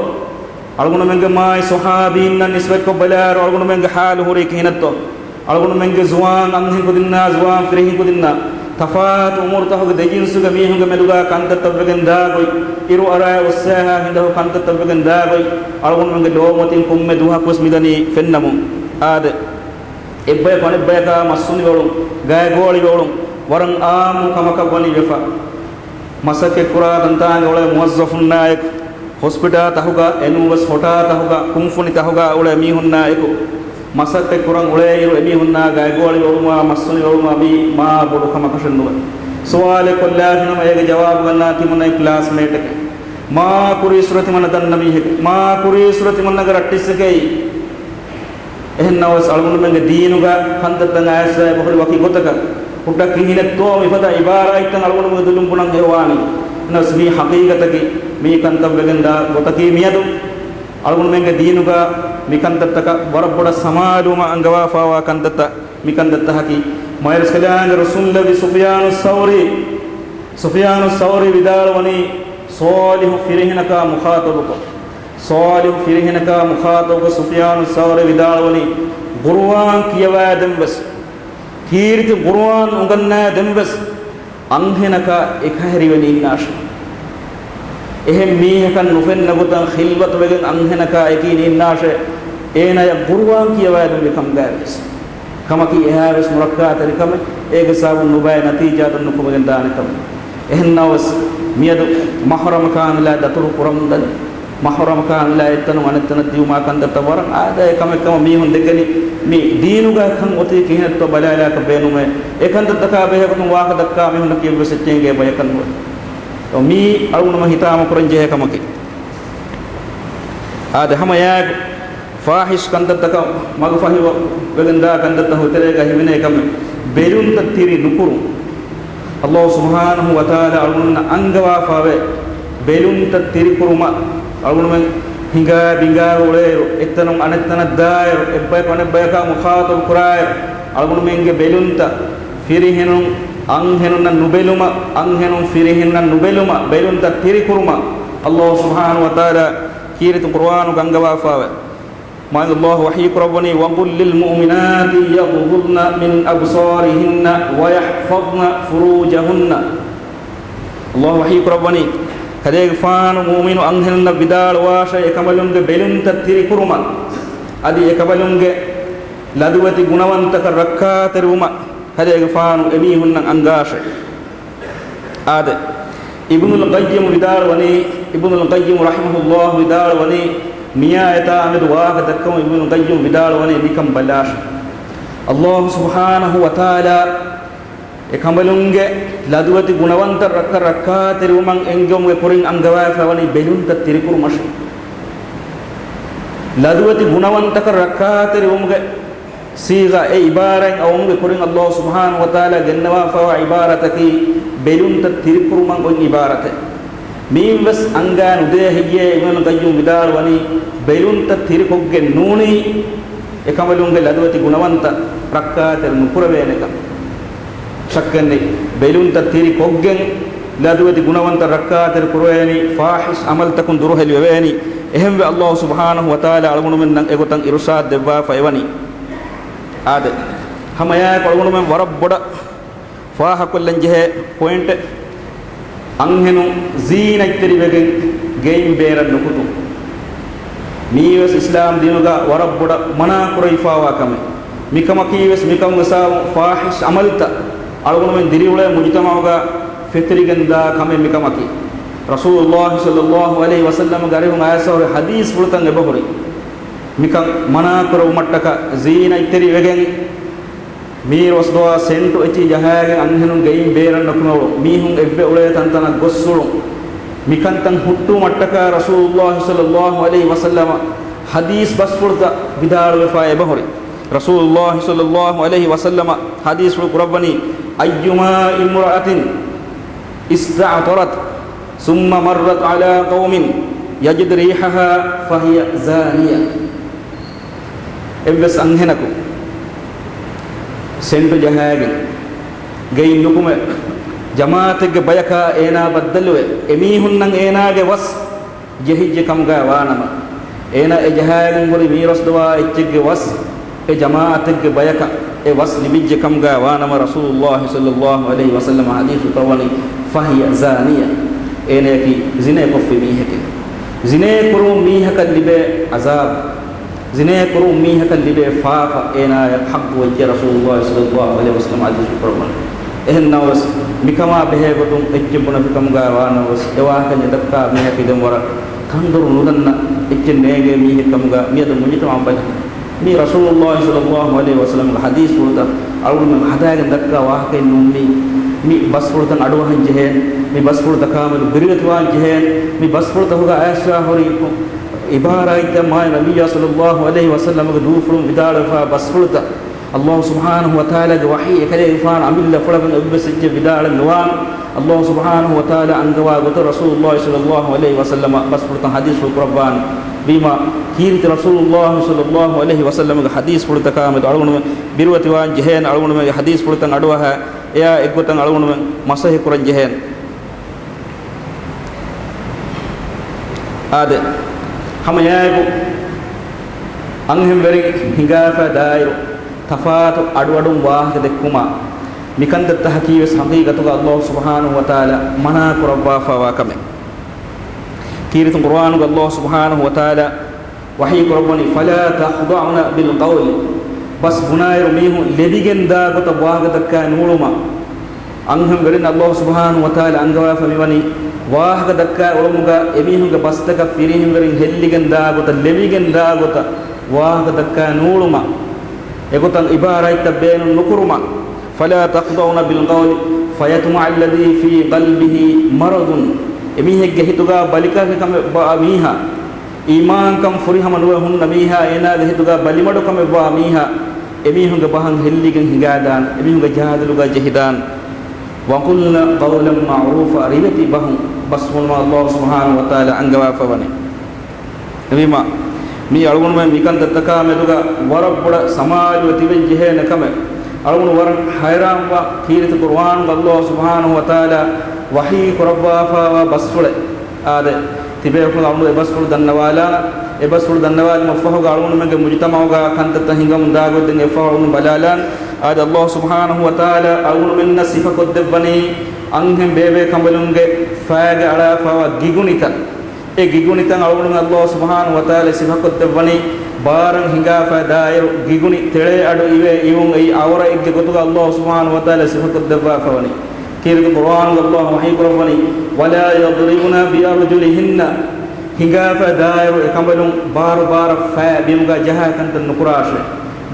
އަޅުގަނޑުމެންގެ މާތް ޞަޙާބީންނަށް ނިސްބަތްކޮށް ބަލާއިރު އަޅުގަނޑުމެންގެ ޙާލު ހުރީ ކިހިނެއްތޯ؟ އަޅުގަނޑުމެންގެ ޒުވާން އަންހެން ކުދިންނާ ޒުވާން ފިރިހެން ކުދިންނާ ތަފާތު އުމުރުތަކުގެ ދެ ޖިންސުގެ މީހުންގެ މެދުގާ ކަންތައްތައްވެގެން ދާ ގޮތް، އިރު އަރާ އޮއްސާހާ ހިނދަހު ކަންތައްތައްވެގެން ދާ ގޮތް، އަޅުގަނޑުމެންގެ ލޯމަތިން ކޮންމެ ދުވަހަކުވެސް މިދަނީ ފެންނަމުން. އާދެ، އެއްބަޔަކު އަނެއްބަޔަކާ މައްސުނިވެ އުޅުން، ގާތްގޯޅިވެ އުޅުން، ވަރަށް އާއްމު ކަމަކަށް ވަނީ ވެފަ. މަސައްކަތްކުރާ ތަންތާނގަ އުޅޭ މުވައްޒަފުންނާއެކު، ހޮސްޕިޓާލްތަކުގަ، އެނޫންވެސް ހޮޓާތަކުގަ، ކުންފުނިތަކުގަ އުޅޭ މީހުންނާއެކު، މަސައްކަތްކުރަން އުޅޭއިރު އެމީހުންނާ ގާތްގޯޅިވެ އުޅުމާ މައްސުނިވެ އުޅުމާ މީ މާ ބޮޑު ކަމަކަށެއް ނުވޭ. ސުވާލެއް ކޮށްލާފިނަމަ އޭގެ ޖަވާބު ގަންނާ ތިމަންނަ ކްލާސްމޭޓެކޭ. މާ ކުރީއްސުރެ ތިމަންނަ ދަންނަ މީހެކޭ. މާ ކުރީއްސުރެ ތިމަންނަގެ ރައްޓިއްސެކޭ. އެހެންނަމަވެސް އަޅުގަނޑުމެންގެ ދީނުގަ ކަންތައްތައް އައިސް އެބަހުރި ވަކި ގޮތަކަށް ހުއްޓަ ކިހިނެއްތޯ މިފަދަ އިބާރާތްތައް އަޅުގަނޑުމެންގެ ދުލުން ބުނަން ހެޔޮވާނީ. އެހެންނަމަވެސް މީ ޙަޤީޤަތަކީ، މީ ކަންތައްވެގެންދާ ގޮތަކީ މިއަދު އަޅުގަނޑުމެންގެ ދީނުގަ މިކަންތައްތަކަށް ވަރަށް ބޮޑަށް ސަމާލުވުމަށް އަންގަވާފަވާ ކަންތައްތައް މިކަންތައްތަކަކީ. މާތްރަސްކަލާނގެ ރުސުންލެވި ސުފިޔާނު ސައުރީ، ސުފިޔާނު ސައުރީ ވިދާޅުވަނީ ޞާލިޙު ފިރިހެނަކާ މުޚާޠަބުކޮށް، ޞާލިޙު ފިރިހެނަކާ މުޚާޠަބުކޮށް ސުފިޔާނު ސައުރީ ވިދާޅުވަނީ، ޤުރުއާން ކިޔަވާދެންވެސް، ކީރިތި ޤުރުއާން އުނގަންނާދެންވެސް، އަންހެނަކާ އެކަހެރިވެ ނިންނާށޭ. އެހެން މީހަކަށް ނުފެންނަ ގޮތަށް ޚިލްވަތުވެގެން އަންހެނަކާ އެކީ ނިންނާށޭ. އޭނާޔަށް ޤުރުއާން ކިޔަވާދެންވި ކަމުގައިވިޔަސް. ކަމަކީ އެހާވެސް މުރައްކާތެރިކަމެއް، އޭގެ ސަބަބުން ނުބައި ނަތީޖާތައް ނުކުމެގެން ދާނެ ކަމެއް. އެހެންނަމަވެސް، މިއަދު މަޙްރަމަކާ މިލާ ދަތުރު ކުރަމުންދަނީ، މަޙްރަމަކާ މިލާ އެއްތަނުން އަނެއްތަނަށް ދިޔުމާ ކަންތައްތައް ވަރަށް އާދައި ކަމެއް ކަމަށް މީހުން ދެކެނީ. މި ދީނުގަ ކަން އޮތީ ކިހިނެއްތޯ ބަލާލާކަށް ބޭނުމޭ. އެ ކަންތައްތަކާ ބެހޭގޮތުން ވާހަކަ ދައްކާ މީހުންނަކީ އެއްވެސް އެއްޗެއް އެނގޭ ބަޔަކަށް ނުވޭ. މީ އަޅުގަނޑުމެން ހިތާމަކުރަން ޖެހޭ ކަމަކީ. އާދެ، ހަމަ އެއާއެކު ފާޙިޝް ކަންތައްތަކަށް މަގުފަހިވަ ވެގެންދާ ކަންތައްތައް ހުތެރޭގަ ހިމެނޭ ކަމެއް ބެލުންތައް ތިރި ނުކުރުން. ﷲ ސުބްޙާނަހޫ ވަތަޢާލާ އަޅުގަނޑުމެންނަށް އަންގަވާފަވޭ ބެލުންތައް ތިރިކުރުމަށް. އަޅުގަނޑުމެން ހިނގާ ބިނގާ އުޅޭއިރު، އެއްތަނުން އަނެއްތަނަށް ދާއިރު، އެއްބަޔަކު އަނެއްބަޔަކާ މުޚާޠަބު ކުރާއިރު، އަޅުގަނޑުމެންގެ ބެލުންތައް ފިރިހެނުން އަންހެނުންނަށް ނުބެލުމަށް، އަންހެނުން ފިރިހެނުންނަށް ނުބެލުމަށް، ބެލުންތައް ތިރިކުރުމަށް ﷲ ސުބްޙާނަހޫ ވަތަޢާލާ ކީރިތި ޤުރުއާނުގަ އަންގަވާފަވޭ. މާތް ﷲ ވަޙީ ކުރައްވަނީ، وقل للمؤمنات يغضضن من أبصارهن ويحفظن فروجهن. ﷲ ވަޙީ ކުރައްވަނީ، ކަލޭގެފާނު މުއުމިނު އަންހެނުންނަށް ވިދާޅުވާށޭ، އެކަނބަލުންގެ ބެލުންތައް ތިރިކުރުމަށް، އަދި އެކަނބަލުންގެ ލަދުވެތި ގުނަވަންތަކަށް ރައްކާތެރިވުމަށް ކަލޭގެފާނު އެމީހުންނަށް އަންގާށޭ. އާދެ، އިބްނުލް ޤައްޔިމް ވިދާޅުވަނީ، އިބްނުލް ޤައްޔިމް ރަޙިމަހުﷲ ވިދާޅުވަނީ، މިއާޔަތާ މެދު ވާހަކަ ދައްކަމުން އިބްނުލް ޤައްޔިމް ވިދާޅުވަނީ ނިކަން ބަލާށޭ. ﷲ ސުބްޙާނަހޫ ވަތަޢާލާ އެކަނބަލުންގެ ލަދުވެތި ގުނަވަންތައް ރައްކަ ރައްކާތެރިވުމަށް އެންގެވުމުގެ ކުރިން އަންގަވާފަވަނީ ބެލުންތައް ތިރިކުރުމަށޭ. ލަދުވެތި ގުނަވަންތަކަށް ރައްކާތެރިވުމުގެ ޞީޣާ، އެ ޢިބާރާތް އައުމުގެ ކުރިން ﷲ ސުބްޙާނަހޫ ވަތަޢާލާ ގެންނަވާފަވާ ޢިބާރާތަކީ ބެލުންތައް ތިރިކުރުމަށް އޮތް ޢިބާރާތެއް. މިއިން ވެސް އަންގާ ނުދޭ ހެއްޔޭ؟ އިބްނުލް ޤައްޔިމް ވިދާޅުވަނީ، ބެލުންތައް ތިރިކޮށްގެން ނޫނީ އެކަނބަލުންގެ ލަދުވެތި ގުނަވަންތައް ރައްކާތެރި ނުކުރެވޭނެކަން. ޝައްކެއްނެތް، ބެލުންތައް ތިރި ކޮށްގެން ލަދުވެތި ގުނަވަންތައް ރައްކާތެރި ކުރެވޭނީ، ފާޙިޝް ޢަމަލުތަކުން ދުރުހެލި ވެވޭނީ. އެހެންވެ، ﷲ ސުބްޙާނަހޫ ވަތަޢާލާ އަޅުގަނޑުމެންނަށް އެގޮތަށް އިރުޝާދު ދެއްވާފަ އެވަނީ. އާދެ، ހަމައެއާއެކު އަޅުގަނޑުމެން ވަރަށް ބޮޑަށް ފާހަކޮށްލަން ޖެހޭ ޕޮއިންޓެއް، އަންހެނުން ޒީނަތްތެރިވެގެން ގެއިން ބޭރަށް ނުކުތުން. މީވެސް އިސްލާމް ދީނުގަ ވަރަށް ބޮޑަށް މަނާ ކުރެވިފާވާ ކަމެއް. މިކަމަކީވެސް މިކަމުގެ ސަބަބުން ފާޙިޝް ޢަމަލުތައް އަޅުގަނޑުމެން ދިރިއުޅޭ މުޖުތަމަޢުގަ ފެތުރިގެންދާ ކަމެއް މިކަމަކީ. ރަސޫލުﷲ ޞައްލަﷲ ޢަލައިހި ވަސައްލަމަގެ އަރިހުން އައިސްފަހުރި ޙަދީޘްފުޅުތައް އެބަހުރި. މިކަން މަނާ ކުރެވުމަށްޓަކާ ޒީނަތްތެރިވެގެން މީރު ވަސްދުވާ ސެންޓު އެއްޗިހި ޖަހާގެން އަންހެނުން ގެއިން ބޭރަށް ނުކުމެވުނު، މީހުން އެއްވެ އުޅޭ ތަންތަނަށް ގޮއްސުޅުން، މިކަންތައް ހުއްޓުވުމަށްޓަކާ ރަސޫލުﷲ ޞައްލަﷲ ޢަލައިހި ވަސައްލަމަ ޙަދީޘް ބަސްފުޅުތައް ވިދާޅުވެފައި އެބަހުރި. ރަސޫލުﷲ ޞައްލަﷲ ޢަލައިހި ވަސައްލަމަ ޙަދީޘްފުޅު ކުރައްވަނީ، أيما امرأة استعطرت ثم مرت على قوم يجد ريحها فهي زانية. އެއްވެސް އަންހެނަކު ސެންޓު ޖަހާގެން ގެއިން ނުކުމެ، ޖަމާޢަތެއްގެ ބަޔަކާ އޭނާ ބައްދަލުވެ، އެމީހުންނަށް އޭނާގެ ވަސް ޖެހިއްޖެ ކަމުގައި ވާނަމަ، އޭނާ އެ ޖަހާގެން ހުރި މީރު ވަސްދުވާ އެއްޗެއްގެ ވަސް އެ ޖަމާޢަތެއްގެ ބަޔަކަށް އެ ވަސް ލިބިއްޖެ ކަމުގައި ވާނަމަ، ރަސޫލުﷲ ޞައްލަﷲ ޢަލައިހި ވަސައްލަމަ ޙަދީޘް ކުރައްވަނީ، فهي زانية، އޭނަޔަކީ ޒިނޭ ކޮށްފި މީހެކޭ. ޒިނޭ ކުރުމުން މީހަކަށް ލިބޭ ޢަޒާބު، ޒިނޭ ކުރުމުން މީހަކަށް ލިބޭ ފާފަ އޭނާޔަށް ޙައްޤުވެއްޖެ، ރަސޫލުﷲ ޞައްލަﷲ ޢަލައިހި ވަސައްލަމަ ޙަދީޘް ކުރައްވަނީ. އެހެން ނަމަވެސް، މިކަމާ ބެހޭގޮތުން އެއްޗެއް ބުނެފި ކަމުގައި ވާނަމަވެސް، އެ ވާހަކަ ދައްކާ މީހަކީ ދެން ވަރަށް ކަންދޮރު ނުދަންނަ އެއްޗެއް ނޭނގޭ މީހެއް ކަމުގަ މިއަދު މުޖުތަމަޢު ބަލި. މީ ރަސޫލުﷲ ޞައްލަﷲ ޢަލައިހި ވަސައްލަމަގެ ޙަދީޘްފުޅުތައް އަޅުގަނޑުމެން ހަދާގެން ދައްކާ ވާހަކައެއް ނޫން މީ. މި ބަސްފުޅުތައް އަޑުއަހަން ޖެހޭނެ، މި ބަސްފުޅުތަކާމެދު ބިރުވެތިވާން ޖެހޭނެ، މި ބަސްފުޅުތަކުގަ އައިސްފަ ހުރި އިބާރާތްތައް މާތް ނަބިއްޔާ ޞައްލަﷲ ޢަލައިހި ވަސައްލަމަގެ ދޫފުޅުން ވިދާޅުވެފާ ބަސްފުޅުތައް ﷲ ސުބްޙާނަހޫ ވަތަޢާލާގެ ވަޙީ އެކަލޭގެފާނު އަމިއްލަފުޅަކުން އެއްވެސް އެއްޗެއް ވިދާޅެއް ނުވާން. ﷲ ސުބްޙާނަހޫ ވަތަޢާލާ އަންގަވާ ގޮތަށް ރަސޫލުﷲ ޞައްލަﷲ ޢަލައިހި ވަސައްލަމަ ބަސްފުޅުތައް ޙަދީޘްފުޅު ކުރައްވާނެ. ވީމާ، ކީރިތި ރަސޫލުﷲ ޞައްލަﷲ ޢަލައިހި ވަސައްލަމަގެ ޙަދީޘްފުޅުތަކާމެދު އަޅުގަނޑުމެން ބިރުވެތިވާން ޖެހޭނެ، އަޅުގަނޑުމެންގެ ޙަދީޘްފުޅުތައް އަޑުއަހާ، އެއާ އެއްގޮތަށް އަޅުގަނޑުމެން މަސައްކަތް ކުރަން ޖެހޭނެ. އާދެ، ހަމައެއާއެކު އަންހެންވެރިން ހިނގާފަ ދާއިރު ތަފާތު އަޑުއަޑުން ވާހަކަ ދެއްކުމާ، މިކަންތައްތަކަކީވެސް ޙަޤީޤަތުގަ ﷲ ސުބްޙާނަހޫ ވަތަޢާލާ މަނާ ކުރައްވާފައިވާ ކަމެއް. ކީރިތި ޤުރުއާނުގަ ﷲ ސުބްޙާނަހޫ ވަތަޢާލާ ވަޙީ ކުރައްވަނީ، فلا تخضعن بالقول، ބަސް ބުނާއިރު މީހުން ލެބިގެން ދާ ގޮތަށް ވާހަކަ ދައްކާ ނޫޅުމަށް. އަންހެން ވެރިން ﷲ ސުބްޙާނަހޫ ވަތަޢާލާ އަންގަވާފަ މިވަނީ، ވާހަކަ ދައްކާ އުޅުމުގަ އެމީހުންގެ ބަސްތަކަށް ފިރިހެން ވެރިން ހެއްލިގެން ދާ ގޮތަށް، ލެވިގެން ދާ ގޮތަށް ވާހަކަ ދައްކާ ނޫޅުމަށް. އެގޮތަށް އިބާރާތްތައް ބޭނުން ނުކުރުމަށް. فلا تخضعن بالقول فيطمع الذي في قلبه مرض. އެމީހެއްގެ ހިތުގަ ބަލިކަށިކަމެއް ވާ މީހާ، އީމާންކަން ފުރިހަމަ ނުވެ ހުންނަ މީހާ، އޭނާގެ ހިތުގަ ބަލިމަޑުކަމެއްވާ މީހާ، އެމީހުންގެ ބަހަށް ހެއްލިގެން ހިނގާދާން، އެމީހުންގެ ޖާދަލުގަ ޖެހިދާން. وقلن قولا معروفا، ރިވެތި ބަހުން ބަސް ބުނުމަށް ﷲ ސުބްޙާނަހޫ ވަތަޢާލާ އަންގަވާފަ ވަނީ. އެވީމާ، މީ އަޅުގަނޑުމެން މިކަންތައްތަކާ މެދުގަ ވަރަށް ބޮޑަށް ސަމާލުވެ ތިބެން ޖެހޭނެ ކަމެއް. އަޅުގަނޑު ވަރަށް ހައިރާންވާ ކީރިތި ޤުރުއާނުގަ ﷲ ސުބްޙާނަހޫ ވަތަޢާލާ ވަޙީ ކުރައްވާފައިވާ ބަސްފުޅެއް. އާދެ، ތިބޭފުޅުން އަޅުގަނޑު އެ ބަސްފުޅު ދަންނަވާލާނަން. އެ ބަސްފުޅު ދަންނަވާލުމަށްފަހުގަ އަޅުގަނޑުމެންގެ މުޖުތަމަޢުގަ ކަންތައްތައް ހިނގަމުން ދާގޮތް ދެން އެއްފަހަރު އަޅުގަނޑު ބަލާލާން. އާދެ، ﷲ ސުބްޙާނަހޫ ވަތަޢާލާ އަޅުގަނޑުމެންނަށް ސިފަކޮށްދެއްވަނީ އަންހެން ބޭބޭ ކަނބަލުންގެ ފައިގެ އަޅާފައިވާ ގިގުނިތައް. އެ ގިގުނިތައް އަޅުގަނޑުމެން ﷲ ސުބްޙާނަހޫ ވަތަޢާލާ ސިފަކޮށްދެއްވަނީ، ބާރަށް ހިނގާފައި ދާއިރު، ގިގުނި ތެޅޭ އަޑު އިވޭ އިވުން އެއީ ޢައުރަތެއްގެ ގޮތުގަ ﷲ ސުބްޙާނަހޫ ވަތަޢާލާ ސިފަކޮށްދެއްވާފަވަނީ. ކީރިތި ޤުރުއާނުގަ ﷲ ވަޙީކުރައްވަނީ، ولا يضربن بأرجلهن، ހިނގާފައި ދާއިރު އެ ކަނބަލުން ބާރު ބާރަށް ފައި ބިމުގަ ޖަހާ ކަންތައް ނުކުރާށޭ.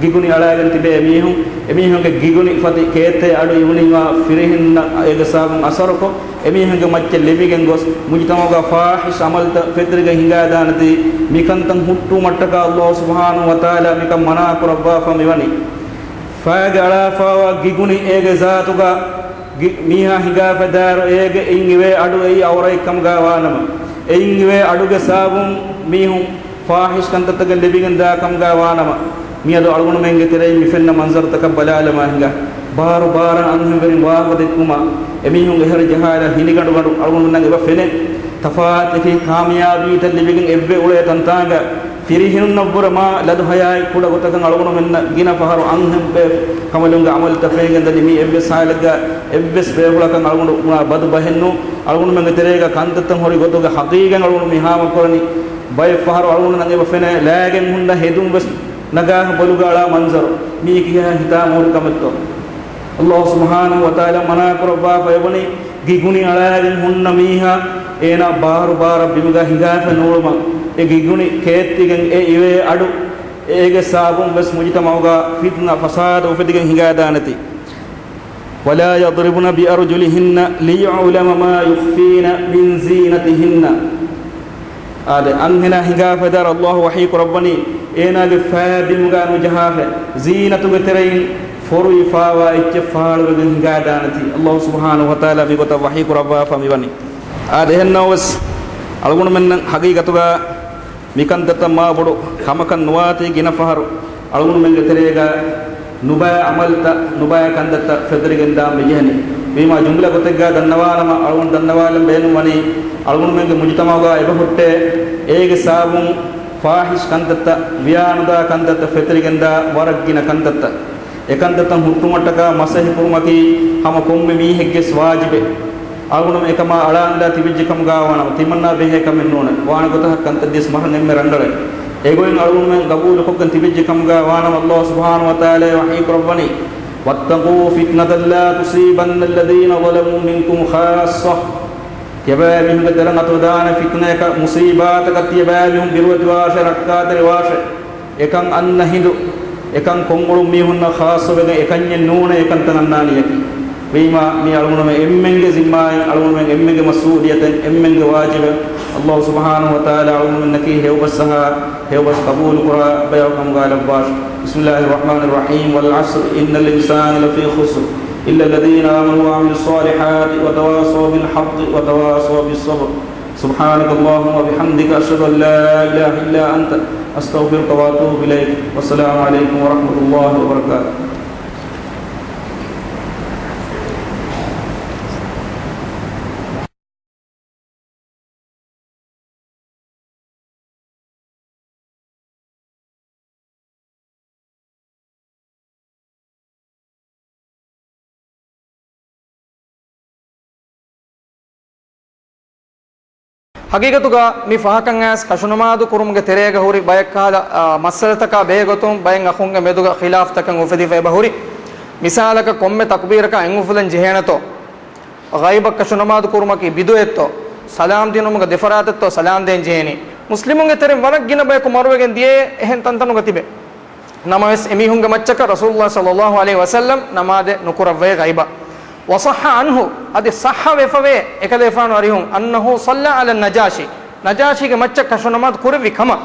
ގިގުނި އަޅާގެން ތިބޭ އެމީހުން، އެމީހުންގެ ގިގުނި ފަތި ކޭއްތޭ އަޑު އިވުނީމާ ފިރިހެންނަށް އޭގެ ސަބަބުން އަސަރުކޮށް، އެމީހުންގެ މައްޗަށް ލެވިގެން ގޮސް، މުޖުތަމަޢުގަ ފާޙިޝް ޢަމަލުތައް ފެތުރިގެން ހިނގާދާނެތީ، މިކަންތައް ހުއްޓުވުމަށްޓަކާ ﷲ ސުބްޙާނަހޫ ވަތަޢާލާ މިކަން މަނާ ކުރައްވާފަ މިވަނީ. ފައިގެ އަޅާފައިވާ ގިގުނި އޭގެ ޒާތުގަ ގި-، މީހާ ހިނގާފަ ދާއިރު އޭގެ އިން އިވޭ އަޑު އެއީ ޢައުރަތެއް ކަމުގަ ވާނަމަ، އެ އިން އިވޭ އަޑުގެ ސަބަބުން މީހުން ފާޙިޝް ކަންތައްތަކަށް ލެބިގެން ދާ ކަމުގަ ވާނަމަ، މިއަދު އަޅުގަނޑުމެންގެ ތެރެއިން މި ފެންނަ މަންޒަރުތަކަށް ބަލާލަމާ ހިނގާ. ބާރު ބާރަށް އަންހެންވެރިން ވާހަކަ ދެއްކުމަށް އެމީހުން އެހެރަ ޖަހާލާ ހިނިގަނޑުގަނޑު އަޅުގަނޑުމެންނަށް އެބަ ފެނޭ. ތަފާތު އެކި ކާމިޔާބީތައް ލިބިގެން އެއްވެ އުޅޭ ތަންތާނގަ ފިރިހެނުންނަށްވުރެ މާ ލަދު ހަޔާތް ކުޑަ ގޮތަކަށް އަޅުގަނޑުމެންނަށް ގިނަ ފަހަރު އަންހެން ބޭ ކަނބަލުންގެ އަމަލުތައް ފެނިގެން ދަނީ. މީ އެއްވެސް ހާލެއްގަ އެއްވެސް ބޭފުޅަކަށް އަޅުގަނޑު ބަދު ބަހެއްނު. އަޅުގަނޑުމެންގެ ތެރޭގަ ކަންތައްތައް ހުރި ގޮތުގެ ހަގީގަތް އަޅުގަނޑު މި ހާމަކުރަނީ. ބައެއް ފަހަރު އަޅުގަނޑުމެންނަށް އެބަ ފެނޭ ލާގެން ހުންނަ ހެދުން ވެސް ނަގާ ބޮލުގަ އަޅާ މަންޒަރު. މީ ކިހާ ހިތާމަހުރި ކަމެއްތޯ؟ އައްލާހު ސުބްޙާނަހު ވަތަޢާލާ މަނާ ކުރައްވާފަ އެބުނީ، ގިގުނި އަޅާގެން ހުންނަ މީހާ އޭނާ ބާރު ބާރަށް ބިމުގަ ހިނގާފަ ނޫޅުމަށް، އެ ގިގުނި ކޭއްތިގެން އެ އިވޭ އަޑު، އޭގެ ސަބަބުން ވެސް މުޖުތަމަޢުގަ ފިތުނަ ފަސާދަ އުފެދިގެން ހިނގާދާނެތީ. ولا يضربن بأرجلهن ليعلم ما يخفين من زينتهن. އާދެ، އަންހެނާ ހިނގާފަ ދާރަ އައްލާހު ވަޙީ ކުރައްވަނީ، އޭނާގެ ފައި ބިމުގަ ނުޖަހާފަ، ޒީނަތުގެ ތެރެއިން ފޮރުވި ފާވާ އެއްޗެއް ފާޅުވެގެން ހިނގާދާނެތީ. އައްލާހު ސުބްޙާނަހު ވަތަޢާލާ މިގޮތަށް ވަޙީ ކުރައްވާފަ މިވަނީ. އާދެ، އެހެންނަމަވެސް، އަޅުގަނޑުމެންނަށް ހަގީގަތުގަ މިކަންތައްތައް މާ ބޮޑު ކަމަކަށް ނުވާތީ، ގިނަ ފަހަރު އަޅުގަނޑުމެންގެ ތެރޭގަ ނުބައި އަމަލުތައް، ނުބައި ކަންތައްތައް ފެތުރިގެން ދާން މިޖެހެނީ. ވީމާ، ޖުމްލަ ގޮތެއްގަ ދަންނަވާނަމަ، އަޅުގަނޑު ދަންނަވާލަން ބޭނުންވަނީ، އަޅުގަނޑުމެންގެ މުޖުތަމަޢުގަ އެބަހުއްޓޭ އޭގެ ސަބަބުން ފާޙިޝް ކަންތައްތައް، ވިޔާނުދާ ކަންތައްތައް ފެތުރިގެންދާ ވަރަށް ގިނަ ކަންތައްތައް. އެކަންތައްތައް ހުއްޓުމަށްޓަކާ މަސައްކަތް ކުރުމަކީ ހަމަ ކޮންމެ މީހެއްގެ ވާޖިބެއް. އަޅުގަނޑުމެން އެކަމާ އަޅާނުލާ ތިބިއްޖެ ކަމުގަ ވާނަމަ، ތިމަންނާ ބެހޭ ކަމެއް ނޫނޭ. ވާނެ ގޮތަކަށް ކަންތައް ދިޔަސް މަހަށް އެންމެ ރަނގަޅޭ. އެގޮތް އަޅުގަނޑުމެން ގަބޫލުކޮށްގެން ތިބިއްޖެ ކަމުގަ ވާނަމަ، އައްލާހު ސުބްޙާނަހު ވަތަޢާލާ ވަޙީ ކުރައްވަނީ، واتقوا فتنة لا تصيبن الذين ظلموا منكم خاصة. ތިޔަބައިމީހުންގެ ދެލަށް އަތުވެދާނެ ފިތުނަޔަކަށް، މުޞީބާތަކަށް ތިޔަބައިމީހުން ބިރުވެތިވާށޭ، ރައްކާތެރިވާށޭ. އެކަން އަންނަ ހިނދު، އެކަން ކޮށްއުޅުނު މީހުންނަށް ޚާއްޞަވެގެން އެކަންތައް އަންނާނީ އެކި. ވީމާ، މީ އަޅުގަނޑުމެން އެންމެންގެ ޒިންމާއިން، އަޅުގަނޑުމެން އެންމެންގެ މަސްއޫލިއްޔަތެއް، އެންމެންގެ ވާޖިބެއް. އައްލާހު ސުބްޙާނަހު ވަތަޢާލާ އަޅުގަނޑުމެންނަކީ ހެޔޮބަސް އަހާ، ހެޔޮބަސް ޤަބޫލުކުރާ ބަޔަކު ކަމުގަ ލައްވާށި. بسم الله الرحمن الرحيم. والعصر إن الإنسان لفي خسر إلا الذين آمنوا وعملوا الصالحات وتواصوا بالحق وتواصوا بالصبر. سبحانك اللهم وبحمدك، أشهد أن لا إله إلا أنت، أستغفرك وأتوب إليك. والسلام عليكم ورحمة الله وبركاته. ހަގީގަތުގަ މި ފަހަކަށް އައިސް ކަށުނަމާދު ކުރުމުގެ ތެރޭގަ ހުރި ބައެއް ކަހަލަ، އާ، މައްސަލަތަކާ ބެހޭގޮތުން ބައެއް އަޚުންގެ މެދުގަ ޚިލާފްތަކެއް އުފެދިފަ އެބަ ހުރި. މިސާލަކަށް، ކޮންމެ ތަކުބީރަކާ އެއްއުފުލަން ޖެހޭނެތޯ؟ ޣައިބަށް ކަށުނަމާދު ކުރުމަކީ ބިދުޢަތްތޯ؟ ސަލާމް ދިނުމުގަ ދެފަރާތެއްތޯ ސަލާމް ދޭން ޖެހޭނީ؟ މުސްލިމުންގެ ތެރެއިން ވަރަށް ގިނަ ބަޔަކު މަރުވެގެން ދިޔައީ އެހެން ތަންތަނުގަ ތިބެ. ނަމަވެސް، އެމީހުންގެ މައްޗަކަށް ރަސޫލުﷲ ޞައްލަﷲ ޢަލައިހި ވަސައްލަމް ނަމާދެއް ނުކުރައްވައޭ ޣައިބަށް. وصح عنه، އަދި ޞައްޙަވެފަވޭ އެކަލޭފާނު އަރިހުން، أنه صلى على النجاشي، ނަޖާޝީގެ މައްޗަށް ކަށުނަމާދު ކުރެއްވި ކަމަށް.